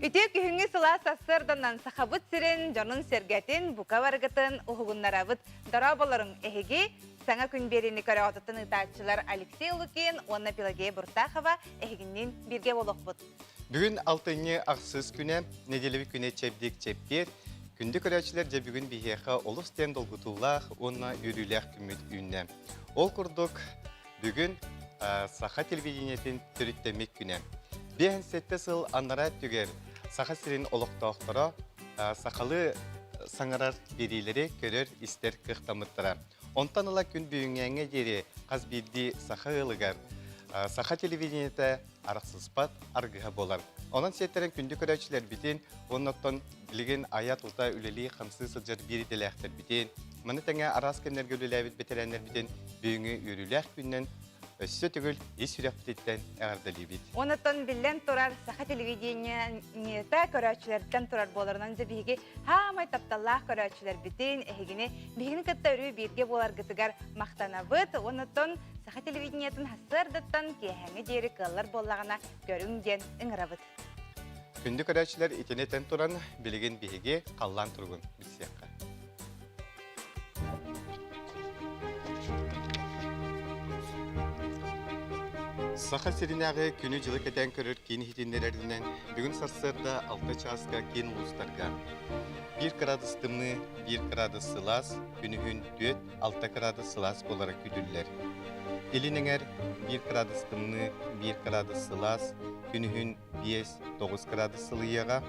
Үтүө күһүҥҥү сылаас сарсыарданан Сахабыт сирин дьонун-сэргэтин бука барыгытын уһугуннарабыт. Дорооболоруҥ, эһиги Саҥа күн биэриини көрөҕүтүттэн ыытааччылар Алексей Лукин уонна Пелагея Буртахова эһигинниин бииргэ буолуохпут. Бүгүн алтынньы ахсыс күнэ, нэдиэлэбит күнэ чэбдик чэппиэр. Күндү көрөөччүлэр дьэ бүгүн биһиэхэ олус диэн долгутуулаах уонна үөрүүлээх күммүт үүннэ. Ол курдук Бүгүн саха телевидениетин төрүттэммит күнэ. 57 сыл анараа өттүгэр Саха сирин олохтоохторо сахалыы саҥарар биэриилэри көрөр-истэр кыахтаммыттара. Онтон ыла күн бүгүҥҥээҥҥэ диэри хас биирдии саха ыалыгар саха телевидениетэ арахсыспат аргыһа буолар. Онон сиэттэрэн күндү көрөөччүлэрбитин уонна оттон билигин айа-тута үлэлии-хамсыы сылдьар биир идэлээхтэрбитин, маны тэҥэ араас кэмнэргэ үлэлээбит бэтэрээннэрбитин бүгүҥҥү үөрүүлээх күнүнэн өссө төгүл ис сүрэхпититтэн эҕэрдэлиибит. Онтон биллэн турар саха телевидениета көрөөччүлэртэн турар буоларынан дьэ биһиги хаамай тапталлаах көрөөччүлэрбитин эһигини биһигини кытта өрүү бииргэ буоларгытыгар махтанабыт. Онтон саха телевидениетын сарсыардаттан киэһээҥҥи диэри кыаллар буоллаҕына көрүҥ диэн ыҥырабыт. Күндү көрөөччүлэр итини этэн туран, билигин биһиги халлаан туругун билсиэххэ. Саха сиринээҕи күнү-дьылы кэтээн көрөр киин иһитиннэрэринэн, бүгүн сарсыарда 6 чааска киин улуустарга 1 кыраадыс тымныы, 1 кыраадыс сылаас, күнүһүн 4, 6 кыраадыс сылаас буолара күүтүллэр. Илин эҥэр 1 кыраадыс тымныы, 1 кыраадыс сылаас, күнүһүн 5-9 кыраадыс сылыйыаҕа.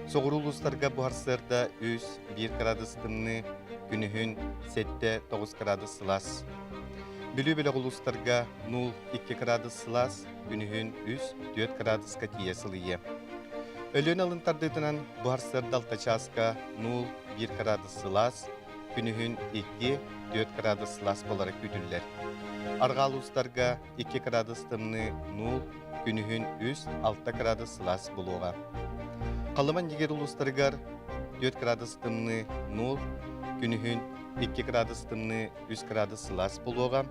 Соҕуруу улуустарга бу сарсыарда 3, 1 кыраадыс тымныы, күнүһүн 7-9 кыраадыс сылаас. Бүлүү бөлөх улуустарга 0-2 кыраадыс сылаас, күнүһүн 3-4 кыраадыска тиийэ сылыйыа. Өлүөн алын тардыытынан бу сарсыарда 6 чааска 0-1 кыраадыс сылаас, күнүһүн 2-4 кыраадыс сылаас буолара күүтүллэр. Арҕаа улуустарга 2 кыраадыс тымныы 0, күнүһүн 3-6 кыраадыс сылаас буолуоҕа. Халыма Нигер улуустарыгар 4 кыраадыс тымныы 0, күнүһүн 2 кыраадыс тымныы 3 кыраадыс сылаас буолуоҕа.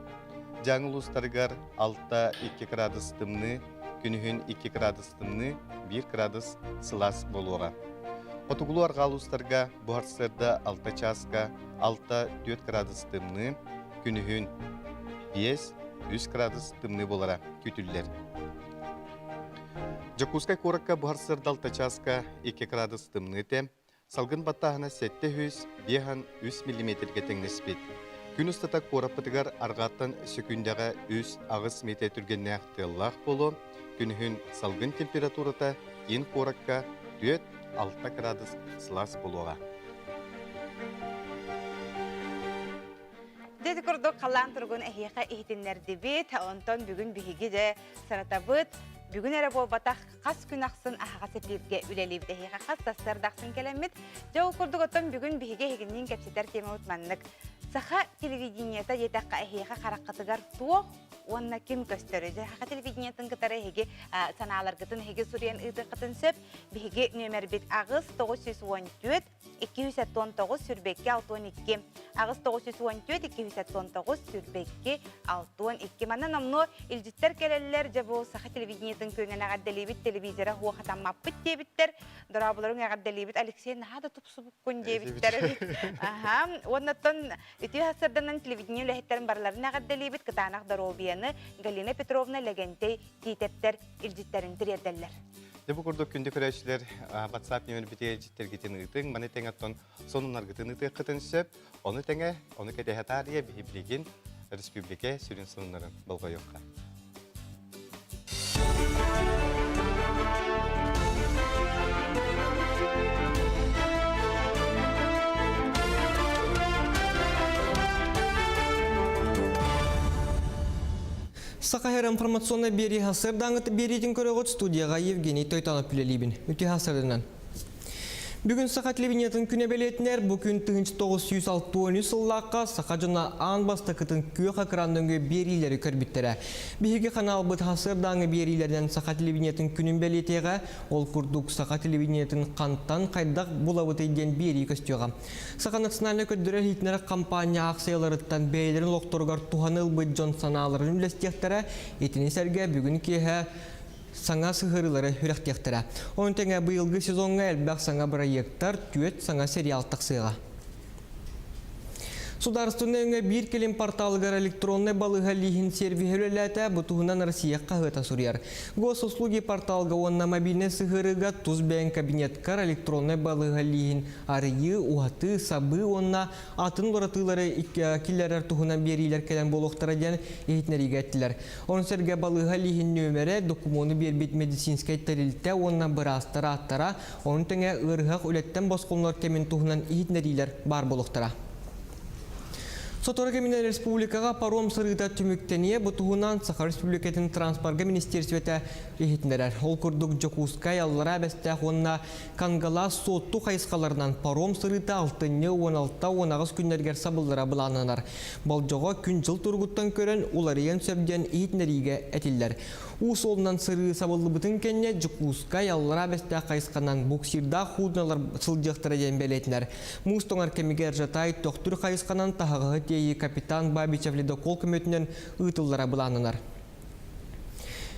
Дьааҥы улуустарыгар 6-2 кыраадыс тымныы, күнүһүн 2 кыраадыс тымныы, 1 кыраадыс сылаас буолуоҕа. Хотугулуу арҕаа улуустарга бу сарсыарда 6 чааска 6-4 кыраадыс тымныы, күнүһүн 5-3 кыраадыс тымныы буолара күүтүллэр. Дьокуускай куоракка бу сарсыарда 6 чааска 2 кыраадыс тымныы этэ, Салгын баттааһына 753 миллиметргэ тэҥнэспит. Күн устата куораппытыгар арҕааттан сөкүүндэҕэ 3-8 миэтэ түргэннээх тыаллаах буолуо. Күнүһүн салгын температурата киин куоракка 4-6 кыраадыс сылаас буолуоҕа. Дьэ ити курдук халлаан туругун эһиэхэ иһитиннэрдибит. Онтон бүгүн биһиги дьэ санатабыт. Бүгүн эрэ буолбатах хас күн ахсын аһаҕас эпииргэ үлэлиибит эһиэхэ хас сарсыарда ахсын кэлэммит. Дьэ ол курдук оттон бүгүн биһиги эһигинниин кэпсэтэр темабыт маннык. Саха телевидениета диэтэххэ эһиэхэ хараххытыгар туох уонна ким көстөрүй? Дьэ саха телевидениетын кытары эһиги санааларгытын эһиги суруйан ыытыаххытын сөп. Биһиги нүөмэрбит 8 914 279 22 62 8 914 279 22 62 Манна номнуо илдьиттэр кэлэллэр дьэ бу саха телевидениетын күнүнэн эҕэрдэлиибит телевизора хуохатаммаппыт диэбиттэр дорооболоруҥ эҕэрдэлиибит Алексей наһаа да тупсубуккун диэбиттэр аха уоннаттан үтүө сарсыарданан телевидение үлэһиттэрин барыларын эҕэрдэлиибит кытаанах доруобуйаны Галина Петровна Лэгэнтэй Тиитэптэр илдьиттэрин тириэрдэллэр. Дьэ бу курдук күндү көрөөччүлэр WhatsApp нөмербитигэр илдьиттэргитин ыытыҥ, маны тэҥэ оттон сонуннаргытын ыытыаххытын сөп. Ону тэҥэ, ону кэтэһэ таарыйа биһи билигин республика сүрүн сонуннарын болҕойуохха. Саха Сир информационнай биэрии сарсыардааҥҥыт биэриитин көрөҕүт студияҕа Евгений Тойтонов үлэлиибин. Үтүө сарсыарданан. Бүгүн саха телевидениетын күнэ бэлиэтинэр бу күн 1963 сыллаахха саха дьоно аан бастакытын күөх экран нөҥүө биэриилэри көрбүттэрэ. Биһиги ханаалбыт сарсыардааҥҥы биэриилэринэн саха телевидениетын күнүн бэлиэтиэҕэ, ол курдук саха телевидениетын хантан хайдах булабытый диэн биэрии көстүөҕэ. Саха национальнай көрдөрөр иһитиннэрэр хампаанньа аахсыйаларыттан бэйэлэрин олохторугар туһаны ылбыт дьон санааларын үллэстиэхтэрэ. Итини сэргэ бүгүн киэһэ. саҥа сыһыарыылары үрэхтиэхтэрэ. Ону тэҥэ быйылгы сезоҥҥа элбэх саҥа бырайыактар, түөрт саҥа сериал тахсыаҕа. Судаарыстыбаннай өҥө биир кэлим порталыгар электроннай балыыһа лииһин сервиһэ үлэлээтэ, бу туһунан Россия хаһыата суруйар. Госуслуги порталга уонна мобильнай сыһыарыыга тус бэйэҥ кабинеткар электроннай балыыһа лииһин арыйыы, уһатыы, сабыы уонна атын уларытыылары киллэрэр туһунан биэриилэр кэлэн буолуохтара диэн иһитиннэриигэ эттилэр. Ону сэргэ балыыһа лииһин нүөмэрэ, докумуону биэрбит медицинскэй тэрилтэ уонна быраастар ааттара, Ону тэҥэ ыарыһах үлэттэн босхолонор кэмин туһунан иһитиннэриилэр баар буолуохтара. Сотору кэминэн республикаҕа паром сырыыта түмүктэниэ, бу туһунан Саха Республикатын транспорга министиэристибэтэ иһитиннэрэр. Ол курдук Дьокуускай, Аллараа Бэстээх уонна Кангалаас Суотту хайысхаларынан паром сырыыта алтынньы 16-18 күннэригэр сабыллара былааннанар. Болдьоҕо күн-дьыл туругуттан көрөн уларыйан сөп диэн иһитиннэриигэ этиллэр. Уу суолунан сырыы сабыллыбытын кэннэ Дьокуускай, Аллараа Бэстээх хайысханан буксирдаах уудуналар сылдьыахтара диэн бэлиэтинэр. Муус тоҥор кэмигэр Жатай Төхтүр хайысханан таһаҕаһы тиэйии капитан Бабичев ледокол көмөтүнэн ыытыллара былааннанар.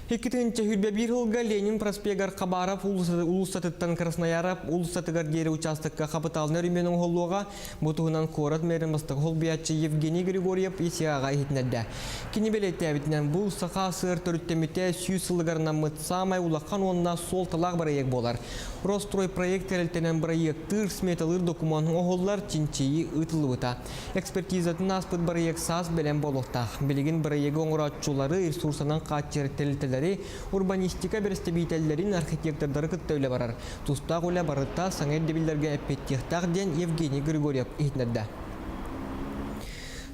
2021 сылга Ленин проспегар Хабаров уулуссатыттан Краснояров уулуссатыгар диэри учаастакка хапытаалынай өрөмүөн оҥоһуллуоҕа. Бу туһунан куорат мэрин бастакы холбуйааччы Евгений Григорьев ИСИА-ҕа иһитиннэрдэ. Кини бэлиэтээбитинэн, бу Саха АССР төрүттэммитэ 100 сылыгар анаммыт саамай улахан уонна суолталаах бырайыак буолар. Ростройпроект тэрилтэнэн бырайыактыыр, сметалыыр докумуон оҥоһуллар, чинчийии ыытыллыбыта. Экспертизатын ааспыт бырайыак саас бэлэм буолуохтаах. Билигин бырайыагы оҥорооччулары, ресурсанан хааччыйар тэрилтэлэри, урбанистика бэрэстэбиитэллэрин, архитектордары кытта үлэ барар. Тустаах үлэ барыта саҥа ирдэбиллэргэ эппиэттиэхтээх диэн Евгений Григорьев иһитиннэрдэ.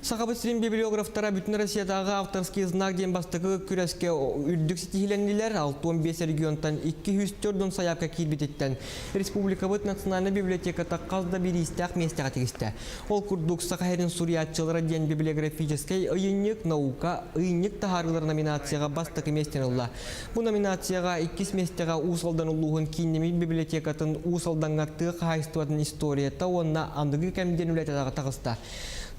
Сахабыт сирин библиографтара Бүтүн Россиятааҕы авторский знак диэн бастакы күрэскэ үрдүк ситиһилэннилэр. 65 регионтан 204 сайаапка киирбититтэн республикабыт национальнай библиотеката хас да бириистээх миэстэҕэ тигистэ. Ол курдук Саха сирин суруйааччылара диэн библиографическай ыйынньык наука ыйынньык таһаарыылар номинацияҕа бастакы миэстэни ылла. Бу номинацияҕа иккис миэстэҕэ Уус Алдан улууһун кииннэммит библиотекатын Уус Алдаҥҥа тыа хаһаайыстыбатын историята уонна аныгы кэм диэн үлэтэ таҕыста.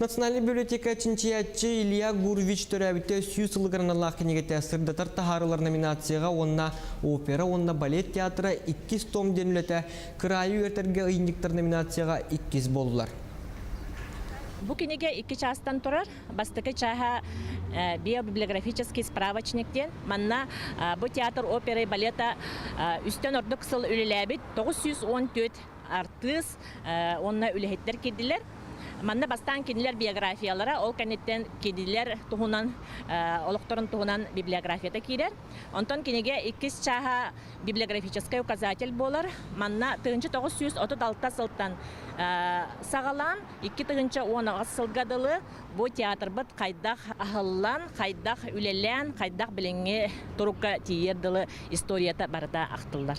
Национальнай библиотека чинчийээччи Илья Гурвич төрөөбүтэ 100 сылыгар аналлаах кинигэтэ сырдатар таһаарылар номинацияҕа уонна опера уонна балет театра иккис том диэн үлэтэ кыраайы үөрэтэргэ ыйынньыктар номинацияҕа иккис буоллулар. Бу кинигэ икки чаастан турар. Бастакы чааһа биобиблиографический справочник диэн. Манна бу театр оперы и балета үстэн ордук сыл үлэлээбит 914 артыыс уонна үлэһиттэр киирдилэр. Манна бастаан кинилэр биографиялара, ол кэнниттэн кинилэр туһунан олохторун туһунан библиографията киирэр. Онтон кинигэ иккис чааһа библиографическай указатель буолар. Манна 1936 сылтан саҕалаан 2018 сылга дылы бу театрбыт хайдах аһыллан, хайдах үлэлээн, хайдах билиҥҥи турукка тиийэр дылы историята барыта ахтыллар.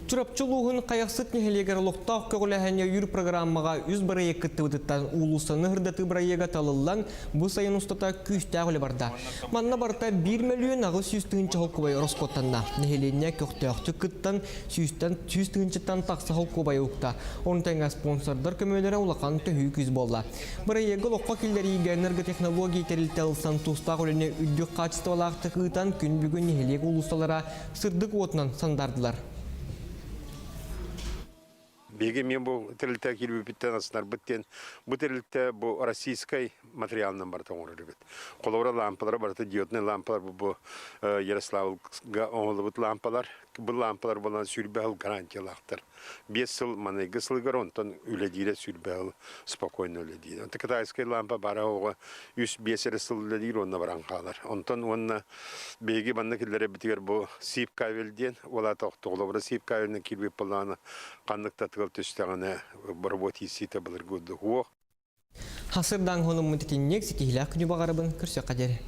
Чурапчы улууһун Хайахсыт нэһилиэгэр олохтоох көҕүлээһин өйүүр программаҕа үс бырайыак кыттыбытыттан уулуссаны сырдатыы бырайыага талыллан, бу сайын устата күүстээх үлэ барда. Манна барыта 1 мөлүйүөн 800 тыһыынча холкубай ороскуоттанна. Нэһилиэнньэ көхтөөхтүк кыттан, сүүстэн сүүс тыһыынчаттан тахса холкуобайы укта. Ону тэҥэ спонсордар көмөлөрө улахан төһүү күүс буолла. Бырайыагы олоххо киллэриигэ энерготехнология тэрилтэ ылсан тустаах үлэни үрдүк хаачыстыбалаахтык ыытан, күн бүгүн нэһилиэк уулуссалара сырдык уотунан сандардылар. Биһиги мен бу тэрилтэ киирбиппиттэн астынарбыт диэн бу тэрилтэ бу российскай материалынан барыта оҥорор эбит. Холобура лампалара барыта диодный лампалар бу бу Ярославльга оҥоһуллубут лампалар. Бу лампалар буолан сүүрбэ сыл гарантиялаахтар. Биэс сыл маныйгы сылыгар онтон үлэлиирэ сүүрбэ сыл спокойно үлэлиир. Онтон китайскай лампа бара оҕо үс биэс эрэ сыл үлэлиир уонна баран хаалар. Онтон уонна Биһиги манна киллэрэрбитигэр бу сип кабель диэн, ол аата охтоҕолобура сип кабелынан киирбит буоллаҕына, ханнык да тыал түстэҕинэ боробуот ииссиитэ былыргы курдук уох. Хасырдаан хонуммут итинник ситиһилээх күнү баҕарабын көрсүөххэ диэри.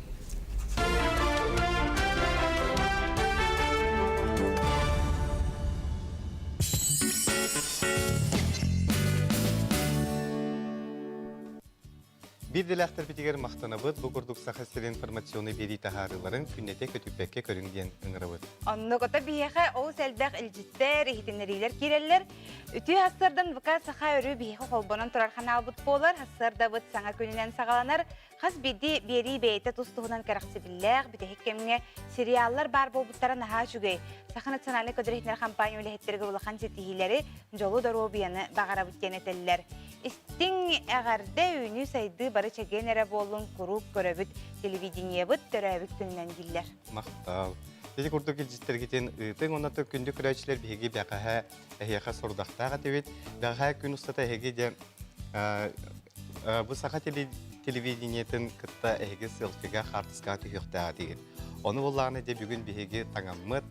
Биир дэлээхтэрбитигэр махтанабыт, бу курдук Саха сирин информационнай биэрии таһаарыыларын күннэтэ көтүппэккэ көрүҥ диэн ыҥырабыт. Оннук ото биһиэхэ олус элбэх илдьиттэр, иһитиннэриилэр киирэллэр. Үтүө сарсыардан ВК Саха өрүү биһиэхэ холбонон турар ханаалбыт буолар. Сарсыардабыт саҥа күнүнэн саҕаланар. Хас биирдии биэрии бэйэтэ тус-туһунан кэрэхсэбиллээх, бүтэһик кэмҥэ сериаллар баар буолбуттара наһаа үчүгэй. Саха национальнай көдөрүһүнэр хампаанньа үлэһиттэригэр улахан ситиһиилэри, дьолу, доруобуйаны баҕарабыт диэн этэллэр. Истиҥ эҕэрдэ үүнүү-сайдыы бары чэгиэн эрэ буоллун куруук көрөбүт телевидениебыт төрөөбүт күнүнэн дииллэр. Махтал. Ити курдук илдьиттэргитин ыытыҥ уонна күндү көрөөччүлэр биһиги бэҕэһээ эһиэхэ сорудахтаах этибит. Бэҕэһээ күн устата эһиги дьэ бу саха телевидениетын кытта эһиги селфига хаартыскаҕа түһүөхтээх этигит. Ону буоллаҕына дьэ бүгүн биһиги таҥаммыт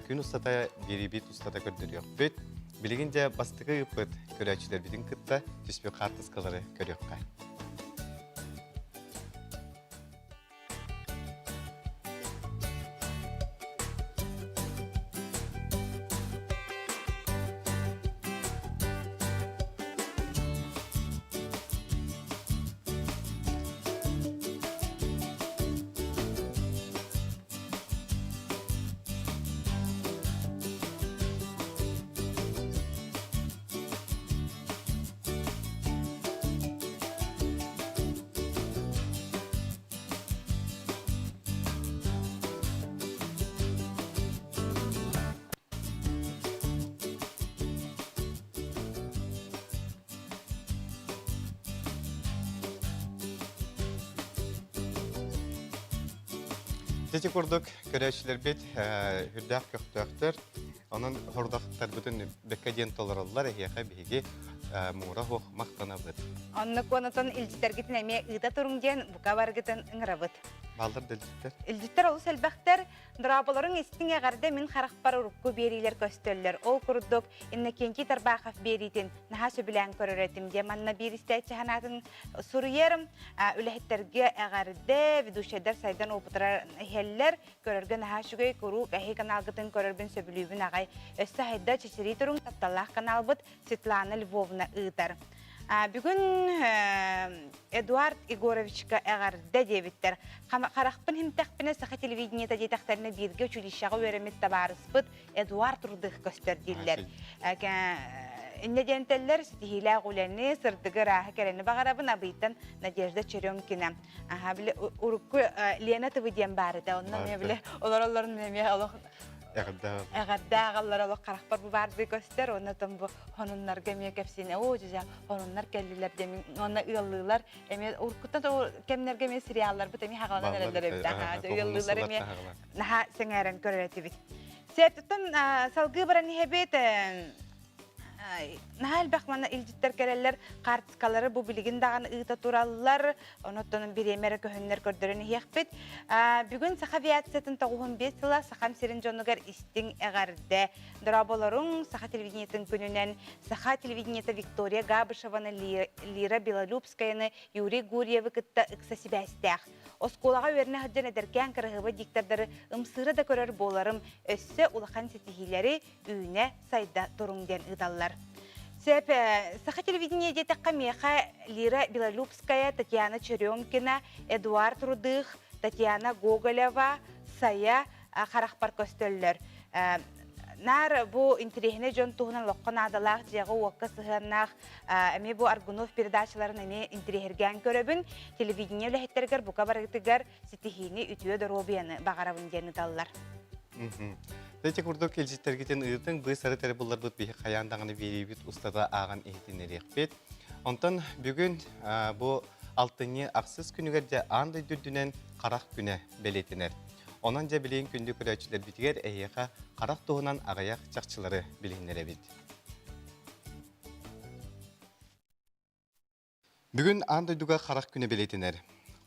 күн устата биэриибит устата көрдөрүөхпүт. Билигин дьэ бастакы ыыппыт көрөөччүлэрбитин кытта түспүт хаартыскалары көрүөххэ. Ити курдук көрөөччүлэрбит үрдээх көхтөөхтөр. Онон хордохтарбытын бэккэ диэн толороллор. Эһиэхэ биһиги муура суох махтанабыт. Оннук онотон илдьитэргитин эмиэ ыыта туруҥ диэн бука баргытын ыҥырабыт. Бааллар да илдьиттэр. Илдьиттэр олус элбэхтэр. Дорооболоруҥ истиҥ эҕэрдэ мин харахпар урукку биэриилэр көстөллөр. Ол курдук Иннокентий Тарбахов биэриитин наһаа сөбүлээн көрөр этим диэн манна биир истээччи санаатын суруйарым. Үлэһиттэргэ эҕэрдэ, ведущайдар сайдан опытырар иһэллэр. Көрөргө наһаа үчүгэй, куруук эһи каналгытын көрөрбүн сөбүлүүбүн аҕай. Өссө хайда чэчирии туруҥ тапталлаах каналбыт Светлана Львовна ыытар. Бүгүн Эдуард Егоровичка эҕэрдэ диэбиттэр. Харахпын химтэхпинэ саха телевидениета диэтэхтэринэ бииргэ училищеҕа үөрэммит табаарыспыт Эдуард Рудых көстөр дииллэр. Иннэ диэнтэллэр ситиһиилээх үлэни, сырдыгы ырааһы кэрэни баҕарабын Абыйтан Надежда Черемкина. Аха, били урукку Лена ТВ диэн баар этэ. Онно эмиэ били олороллорун эмиэ олох эҕэрдэ аҕаллар олох харахпар бу баардыы көстөр. Онно там бу хонуннарга эмиэ кэпсиинэ оо дьэ хонуннар кэллилэр диэн уонна ыаллыылар эмиэ уруккуттан кэмнэргэ эмиэ сериалларбыт эмиэ хаҕаланан эрэллэр эбит. Аха, ыаллыылар эмиэ наһаа сэҥээрэн көрөр этибит. Септуттан салгыы баран иһэбит. Наһаа элбэх манна илдьиттэр кэлэллэр, хаартыскалары бу билигин даҕаны ыыта тураллар. Онуттан бириэмэ эрэ көһүннэр көрдөрөн иһиэхпит. Бүгүн Саха авиациятын 95 сыла Сахам сирин дьонугар истиҥ эҕэрдэ. Дорооболоруҥ Саха телевидениетын күнүнэн Саха телевидениета Виктория Габышеваны, Лира Белолюбскаяны, Юрий Гурьевы кытта ыкса сибээстээх. Оскуолаҕа үөрэнэ сылдьан эдэркээн кыраһыаба диктордары ымсыыра да көрөр буоларым, өссө улахан ситиһиилэри үүнэ сайда туруҥ диэн ыыталлар. Сөп, саха телевидение диэтэххэ миэхэ Лира Белолюбская, Татьяна Черемкина, Эдуард Рудых, Татьяна Гоголева, Сайа харахпар көстөллөр. Наар бу интэриэһинэй дьон туһунан олоххо наадалаах дьиэҕэ-уокка сыһыаннаах эмиэ бу Аргунов передачаларын эмиэ интэриэһиргээн көрөбүн. Телевидение үлэһиттэригэр бука барытыгар ситиһиини, үтүө доруобуйаны баҕарабын диэн ыталлар. Ити курдук илдьиттэргитин ыытыҥ, быыс-арыт эрэ булларбыт биһи хайаан даҕаны биэриибит устата ааҕан иһитиннэриэхпит. Онтон бүгүн бу алтынньы ахсыс күнүгэр дьэ аан дойду үрдүнэн харах күнэ бэлиэтэнэр. Онон дьэ билигин күндү көрөөччүлэрбитигэр эһиэхэ харах туһунан аҕыйах чахчылары билиһиннэрэбит. Бүгүн аан дойдуга харах күнэ бэлиэтэнэр.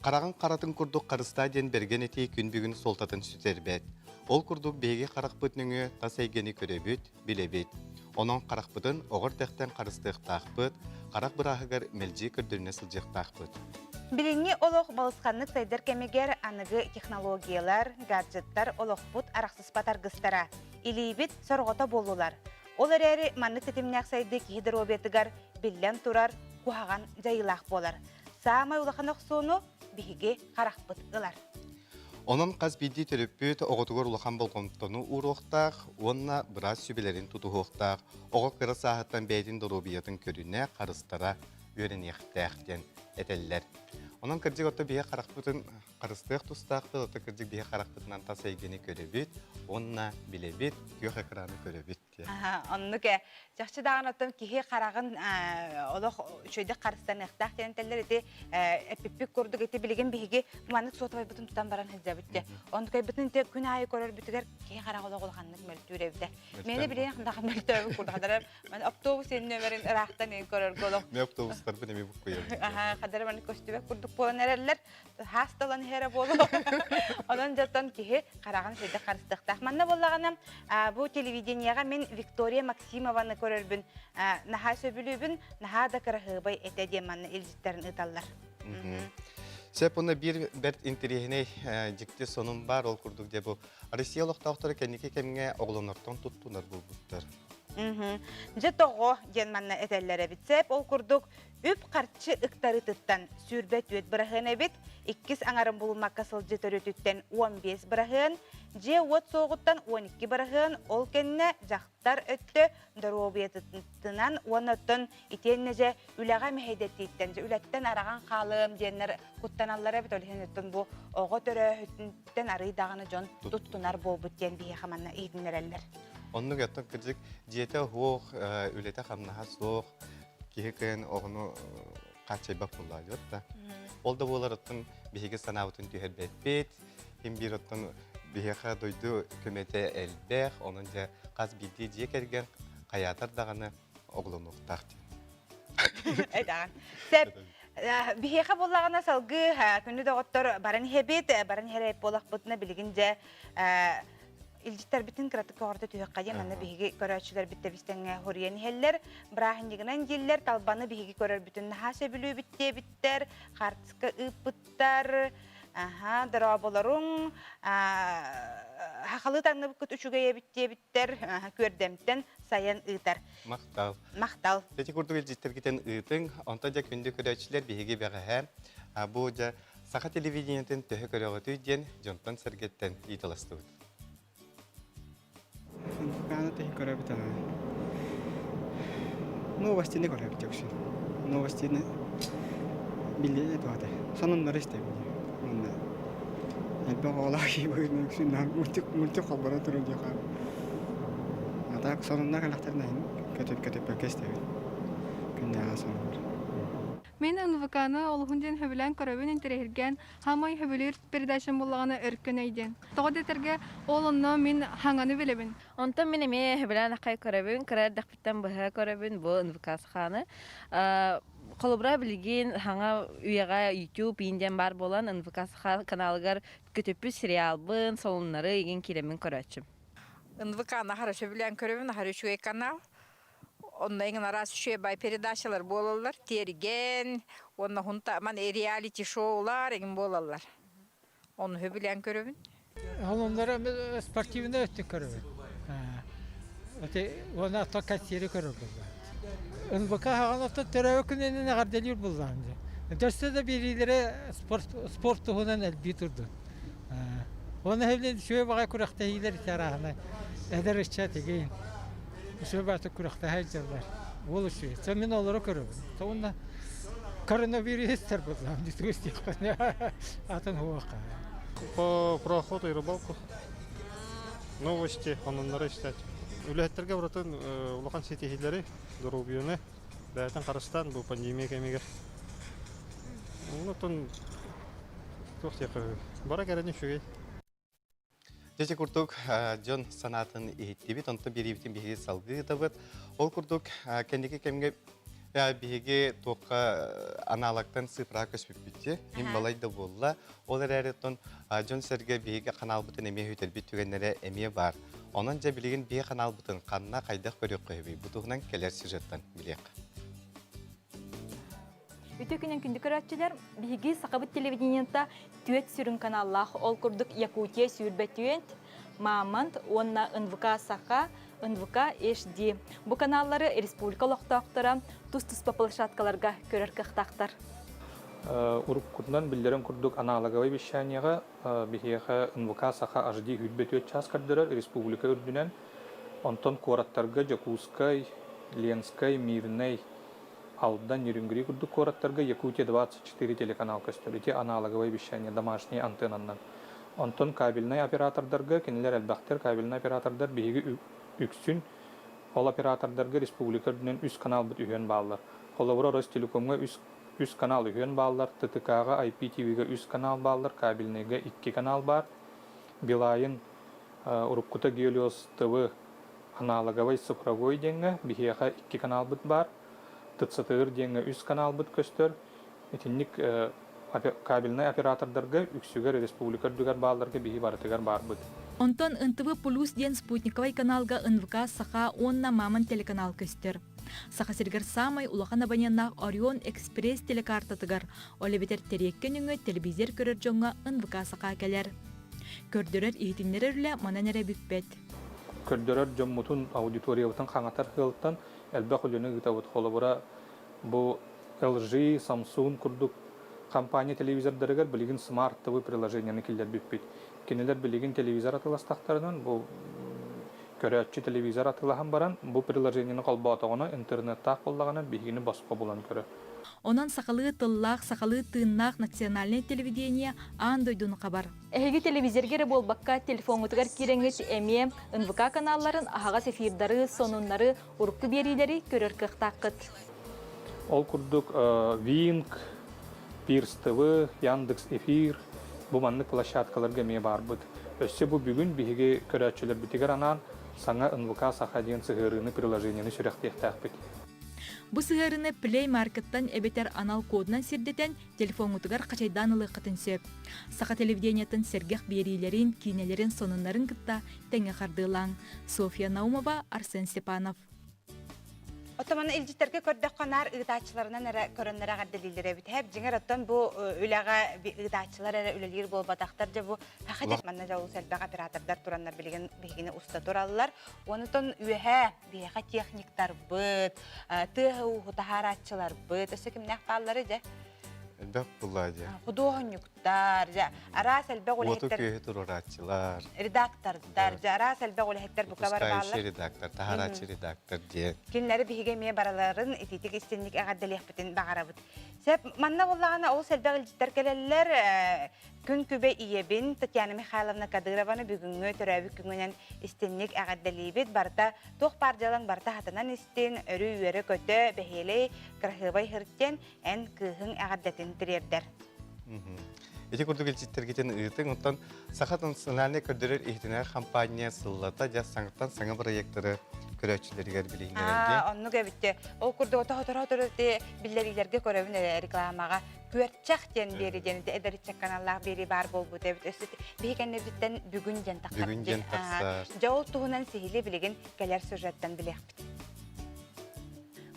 Хараҕын харатын курдук харыстаа диэн бэргэн этии күн бүгүн суолтатын сүтэрбэт. Ол курдук биһиги харахпыт нөҥүө тас эйгэни көрөбүт, билэбит. Онон харахпытын оҕор тэхтэн харыстыахтаахпыт, харах бырааһыгар мэлдьи көрдөрүнэ сылдьыахтаахпыт. Билиҥҥи олох балысханнык сайдар кэмигэр аныгы технологиялар, гаджеттар олохпут арахсыспат аргыстара, илиибит сорҕото буоллулар. Ол эрээри маннык тэтимнээх сайдыы киһи доруобуйатыгар, биллэн турар, куһаҕан дьайыылаах буолар. Саамай улахан охсууну биһиги харахпыт ылар. Онон хас биирдии төрөппүт оҕотугар улахан болҕомтону ууруохтаах уонна быраас сүбэлэрин тутуһуохтаах, оҕо кыра сааһыттан бэйэтин доруобуйатын көрүнэ, харыстара үөрэниэхтээх диэн этэллэр. Онон кырдьык ото биһи харахпытын харыстыах тустаахпыт, ото кырдьык биһи харахпытынан тас эйгэни көрөбүт уонна билэбит, күөх экраны көрөбүт. Оннук ээ. Чахчы даҕаны оттон киһи хараҕын олох үчүгэйдик харыстаныахтаах диэн этэллэр ити эппиппит курдук ити билигин биһиги маннык суотабайбытын тутан баран сылдьабыт дьэ. Онтукайбытын ити күн аайы көрөрбүтүгэр киһи хараҕа олох улаханнык мөлтүүр эбитэ. Миэнэ билигин даҕаны мөлтөөбүт курдук хадара маны автобус нөмерин ыраахтан көрөргө олох. Мен автобустарбын эми буккуйабын. Аха, хадара маннык көстүбэт курдук буолан эрэллэр. Хаасталан иһэрэ буолуо. Онон дьоттон киһи хараҕын үчүгэйдик харыстыахтаах. Манна буоллаҕына, бу телевидениеҕа мин Виктория Максимованы көрөрбүн наһаа сөбүлүүбүн, наһаа да кыраһыабай этэ диэн манна илдьиттэрин ыыталлар. Сөп, уонна биир бэрт интэриэһинэй дьикти сонун баар, ол курдук дьэ бу Россия олохтоохторо кэнники кэмҥэ оҕолонортон туттунар буолбуттар. Дьэ тоҕо диэн манна этэллэр эбит. Сөп, ол курдук Үп-харчы ыктарыытыттан 24 быраһыан эбит, иккис аҥарын булуммакка сылдьыы төрүөтүттэн 15 быраһыан, дьиэ-уот суоҕуттан 12 быраһыан, ол кэннэ дьахтар өттө доруобуйатынан уонна оттон итиэннэ дьэ үлэҕэ мэһэйдэтииттэн, дьэ үлэттэн араҕан хаалыам диэннэр куттаналлар эбит. Ол иһин оттон бу оҕо төрөөһүтүттэн арыый даҕаны дьон туттунар буолбут диэн биһиэхэ манна иһитиннэрэллэр. Оннук оттон кырдьык дьиэтэ суох, үлэтэ-хамнаһа суох, киһи кыайан оҕону хааччайбат буоллаҕа диэт да. Ол да буолар оттон биһиги санаабытын түһэрбэппит. Ким биир оттон биһиэхэ дойду көмөтө элбэх, онон дьэ хас биирдии дьиэ кэргэн хайаатар даҕаны оҕолонуохтаах диэн. Эдаҕан. Сөп. Биһиэхэ буоллаҕына салгыы күндү доҕоттор баран иһэбит, баран иһэр буолахпытына билигин дьэ илдьиттэрбитин кыратык көҕөртө түһүөххэ диэн манна биһиги көрөөччүлэрбит тэбистэҥҥэ хоруйан иһэллэр. Бырааһынньыгынан дииллэр, талбаны биһиги көрөрбүтүн наһаа сөбүлүүбүт диэбиттэр, хаартыска ыыппыттар. Аха, дорооболоруҥ, хахалы таҥныбыккыт үчүгэй эбит диэбиттэр, күөрдэмтэн сайан ыытар. Махтал. Махтал. Ити курдук илдьиттэргитин ыытыҥ, онтон дьэ күндү көрөөччүлэр биһиги бэҕэһээ бу дьэ Саха телевидениетын төһө көрөҕүтүй диэн дьонтон-сэргэттэн ыйыталастыбыт. Аны төһө көрөбүт аны. Новостины көрөбүт үксүн. Новостины билли туһата. Сонуннары истэбин. Онно элбэх оҕолоох киһи быһыытынан үксүн мультик мультик холборо турар диэхэ. А так сонуннар кэлэхтэрин иһин көтүп көтүппэккэ истэбин. Күннээҕи сонуннар. Мин НВК-ны олуһун диэн сөбүлээн көрөбүн, интэриэһиргээн, хаамай сөбүлүүр передачам буоллаҕына Өркөн өй диэн. Тоҕо диэтэргэ, ол онно мин хаҥаны билэбин. Онтон мин эмиэ сөбүлээн аххай көрөбүн, кыра эрдэхпиттэн быһа көрөбүн бу НВК саханы. Холобура билигин хаҥа үйэҕэ YouTube иин диэн баар буолан НВК саха каналыгар көтүппүт сериалбын, солуннары игин киирэммин көрөөччүм. НВК-ны аһара сөбүлээн көрөбүн, аһара үчүгэй канал. Онно эҥин араас үчүгэй бай передачалар буолаллар. Тиэргэн уонна хунта ман реалити шоулар эҥин буолаллар. Ону сөбүлээн көрөбүн. Холоннора спортивный өттүн көрөбүн. Эти уонна ото кассиры көрөр буллаан. НВК хаҕан ото төрөөбүт күнүнэн эҕэрдэлиир буллаан дьэ. Дөссө да биэриилэрэ спорт спорт туһунан элбии турдун. Уонна хэвлин үчүгэй баҕай күрэхтэһиилэр ити арааһынай эдэр ыччат игин үчүгэй баҕайытык күрэхтэһэ сылдьаллар. Уол үчүгэй. Сэ мин олору көрөбүн. Уонна коронавирустар буллаам дии истиэхпин атын хуохха. По про охоту и рыбалку. Новости, ононнору истээт. Үлэһиттэргэ барытын улахан ситиһиилэри, доруобуйаны бэйэтин харыстаан бу пандемия кэмигэр. Онтон туох диэххэ бара кэлэн үчүгэй. Дьэ курдук дьон санаатын иһиттибит, онтон биэриибитин биһиги салгыы ыытабыт. Ол курдук кэнники кэмҥэ биһиги туохха аналогтан цифраҕа көспүппүт Мин балай да буолла. Ол эрээри оттон дьон-сэргэ биһиги ханаалбытын эмиэ үтэрбит түгэннэрэ эмиэ баар. Онон дьэ билигин биһиги ханаалбытын ханна хайдах көрүөххэ сөбүй? Бу туһунан кэлэр сюжеттан билиэххэ. Үтүө күнүн күндү көрөөччүлэр, биһиги Сахабыт телевидениета түөрт сүрүн каналлаах, ол курдук Якутия сүүрбэ түөрт, Мамонт уонна НВК Саха, НВК HD. Бу каналлары республика олохтоохторо тус-туспа площадкаларга көрөр кыахтаахтар. Уруккутунан биллэрин курдук аналоговай вещаниеҕа биһиэхэ НВК Саха HD 24 час көрдөрөр республика үрдүнэн. Онтон куораттарга Дьокуускай, Ленскэй, Мирнэй, Алдан, Нерюнгри курдук куораттарга Якутия 24 телеканал көстөр. Ити аналоговай вещание домашний антеннанан. Онтон кабельнай оператордарга кинилэр элбэхтэр кабельнай оператордар биһиги үксүн ол оператордарга республика үрдүнэн үс каналбыт үһүөн бааллар. Холобура Ростелекомҥа үс үс канал үһүөн бааллар, ТТК-ҕа IPTV-га үс канал бааллар, кабельнайга икки канал баар. Билайн уруккута Гелиос ТВ аналоговай цифровой диэҥҥэ биһиэхэ икки каналбыт баар. ТЦТР диэҥҥэ үс каналбыт көстөр. Итинник кабельнай оператордарга үксүгэр республика үрдүгэр баалларга биһи барытыгар баарбыт. Онтон НТВ Плюс диэн спутниковай каналга НВК Саха уонна Мамон телеканал көстөр. Саха сиригэр саамай улахан абоненнаах Орион Экспресс телекартатыгар, ол эбэтэр Тэриэккэ нөҥүө телевизор көрөр дьоҥҥо НВК Саха кэлэр. Көрдөрөр иһитиннэрэр үлэ манан эрэ бүппэт. Көрдөрөр дьоммутун, аудиториябытын хаҥатар сыалтан элбэх үлэни ыытабыт. Холобура, бу LG, Samsung курдук компания телевизордарыгар билигин Smart TV приложениены киллэрбиппит. Кинилэр билигин телевизор атыластахтарынан бу көрөөччү телевизор атылаһан баран бу приложениены холбоотоҕуна интернеттаах буоллаҕына биһигини босхо булан көрөр. Онон сахалыы тыллаах, сахалыы тыыннаах национальнай телевидение аан дойдуну хабар. Эһиги телевизорга эрэ буолбакка, телефоҥҥутугар киирэҥҥит эмиэ НВК каналларын аһаҕас эфирдары, сонуннары, урукку биэриилэри көрөр кыахтааххыт. Ол курдук Wink, Пирс ТВ, Яндекс Эфир бу маннык площадкаларга эмиэ баарбыт. Өссө бу бүгүн биһиги көрөөччүлэрбитигэр анаан саҥа НВК Саха диэн сыһыарыыны приложениены сүрэхтиэхтээхпит. Бу сыһыарыыны Play Market-тан эбэтэр анал кодунан сирдэтэн телефоҥҥутугар хачайдаан ылыаххытын сөп. Саха телевидениетын сэргэх биэриилэрин, киинэлэрин, сонуннарын кытта тэҥҥэ хардыылааҥ. Софья Наумова, Арсен Степанов. Оттон илдьиттэргэ көрдөххө наар ыытааччыларынан эрэ көрөннөр эҕэрдэлииллэр эбит. Хэп дьиҥэр оттон бу үлэҕэ ыытааччылар эрэ үлэлиир буолбатахтар дьэ бу хахадьа манна дьэ олус элбэх оператордар тураннар билигин биһигини уста тураллар. Онутон үөһээ биһиэхэ техниктарбыт, тыаһы-ууһу таһаарааччыларбыт, өссө кимнээх бааллары дьэ? Элбэх булла дьэ. Худуоһунньуктар, дьэ, араас элбэх үлэһиттэр. Уоту күөһү туруорааччылар. Редактордар, дьэ, араас элбэх үлэһиттэр бука бары бааллар. редактор, таһаарааччы редактор диэн. Кинилэри биһиги эмиэ барыларын итиитик истинник эҕэрдэлиэхпитин баҕарабыт. Сөп, манна буоллаҕына олус элбэх илдьиттэр кэлэллэр. Күн күбэ ийэбин Татьяна Михайловна Кадырованы бүгүҥҥү төрөөбүт күҥүнэн истинник эҕэрдэлиибит. Барыта туох баар дьыалаҥ барыта хатанан истин, өрүү үөрэ-көтө, бэһиэлэй, кыраһыабай һыртен, эн кыыһыҥ эҕэрдэтин тириэрдэр. Ити курдук илдьиттэргитин ыытыҥ. Оттон Саха национальнай көрдөрөр иһитиннэрэр хампаанньа сыллата дьэ саҥаттан саҥа бырайыактары көрөөччүлэригэр билиһиннэрэргэ. Оннук эбитте. Ол курдук ото-хоторо биллэриилэргэ көрөбүн эрэ рекламаҕа. Күөрчэх диэн биэри диэн эдэр ыччакка аналлаах биэрии баар буолбут эбит. Өссө биһи кэннибититтэн бүгүн диэн тахсар. Бүгүн диэн тахсар. Дьэ ол туһунан сиһили билигин кэлэр сюжеттан билиэхпит.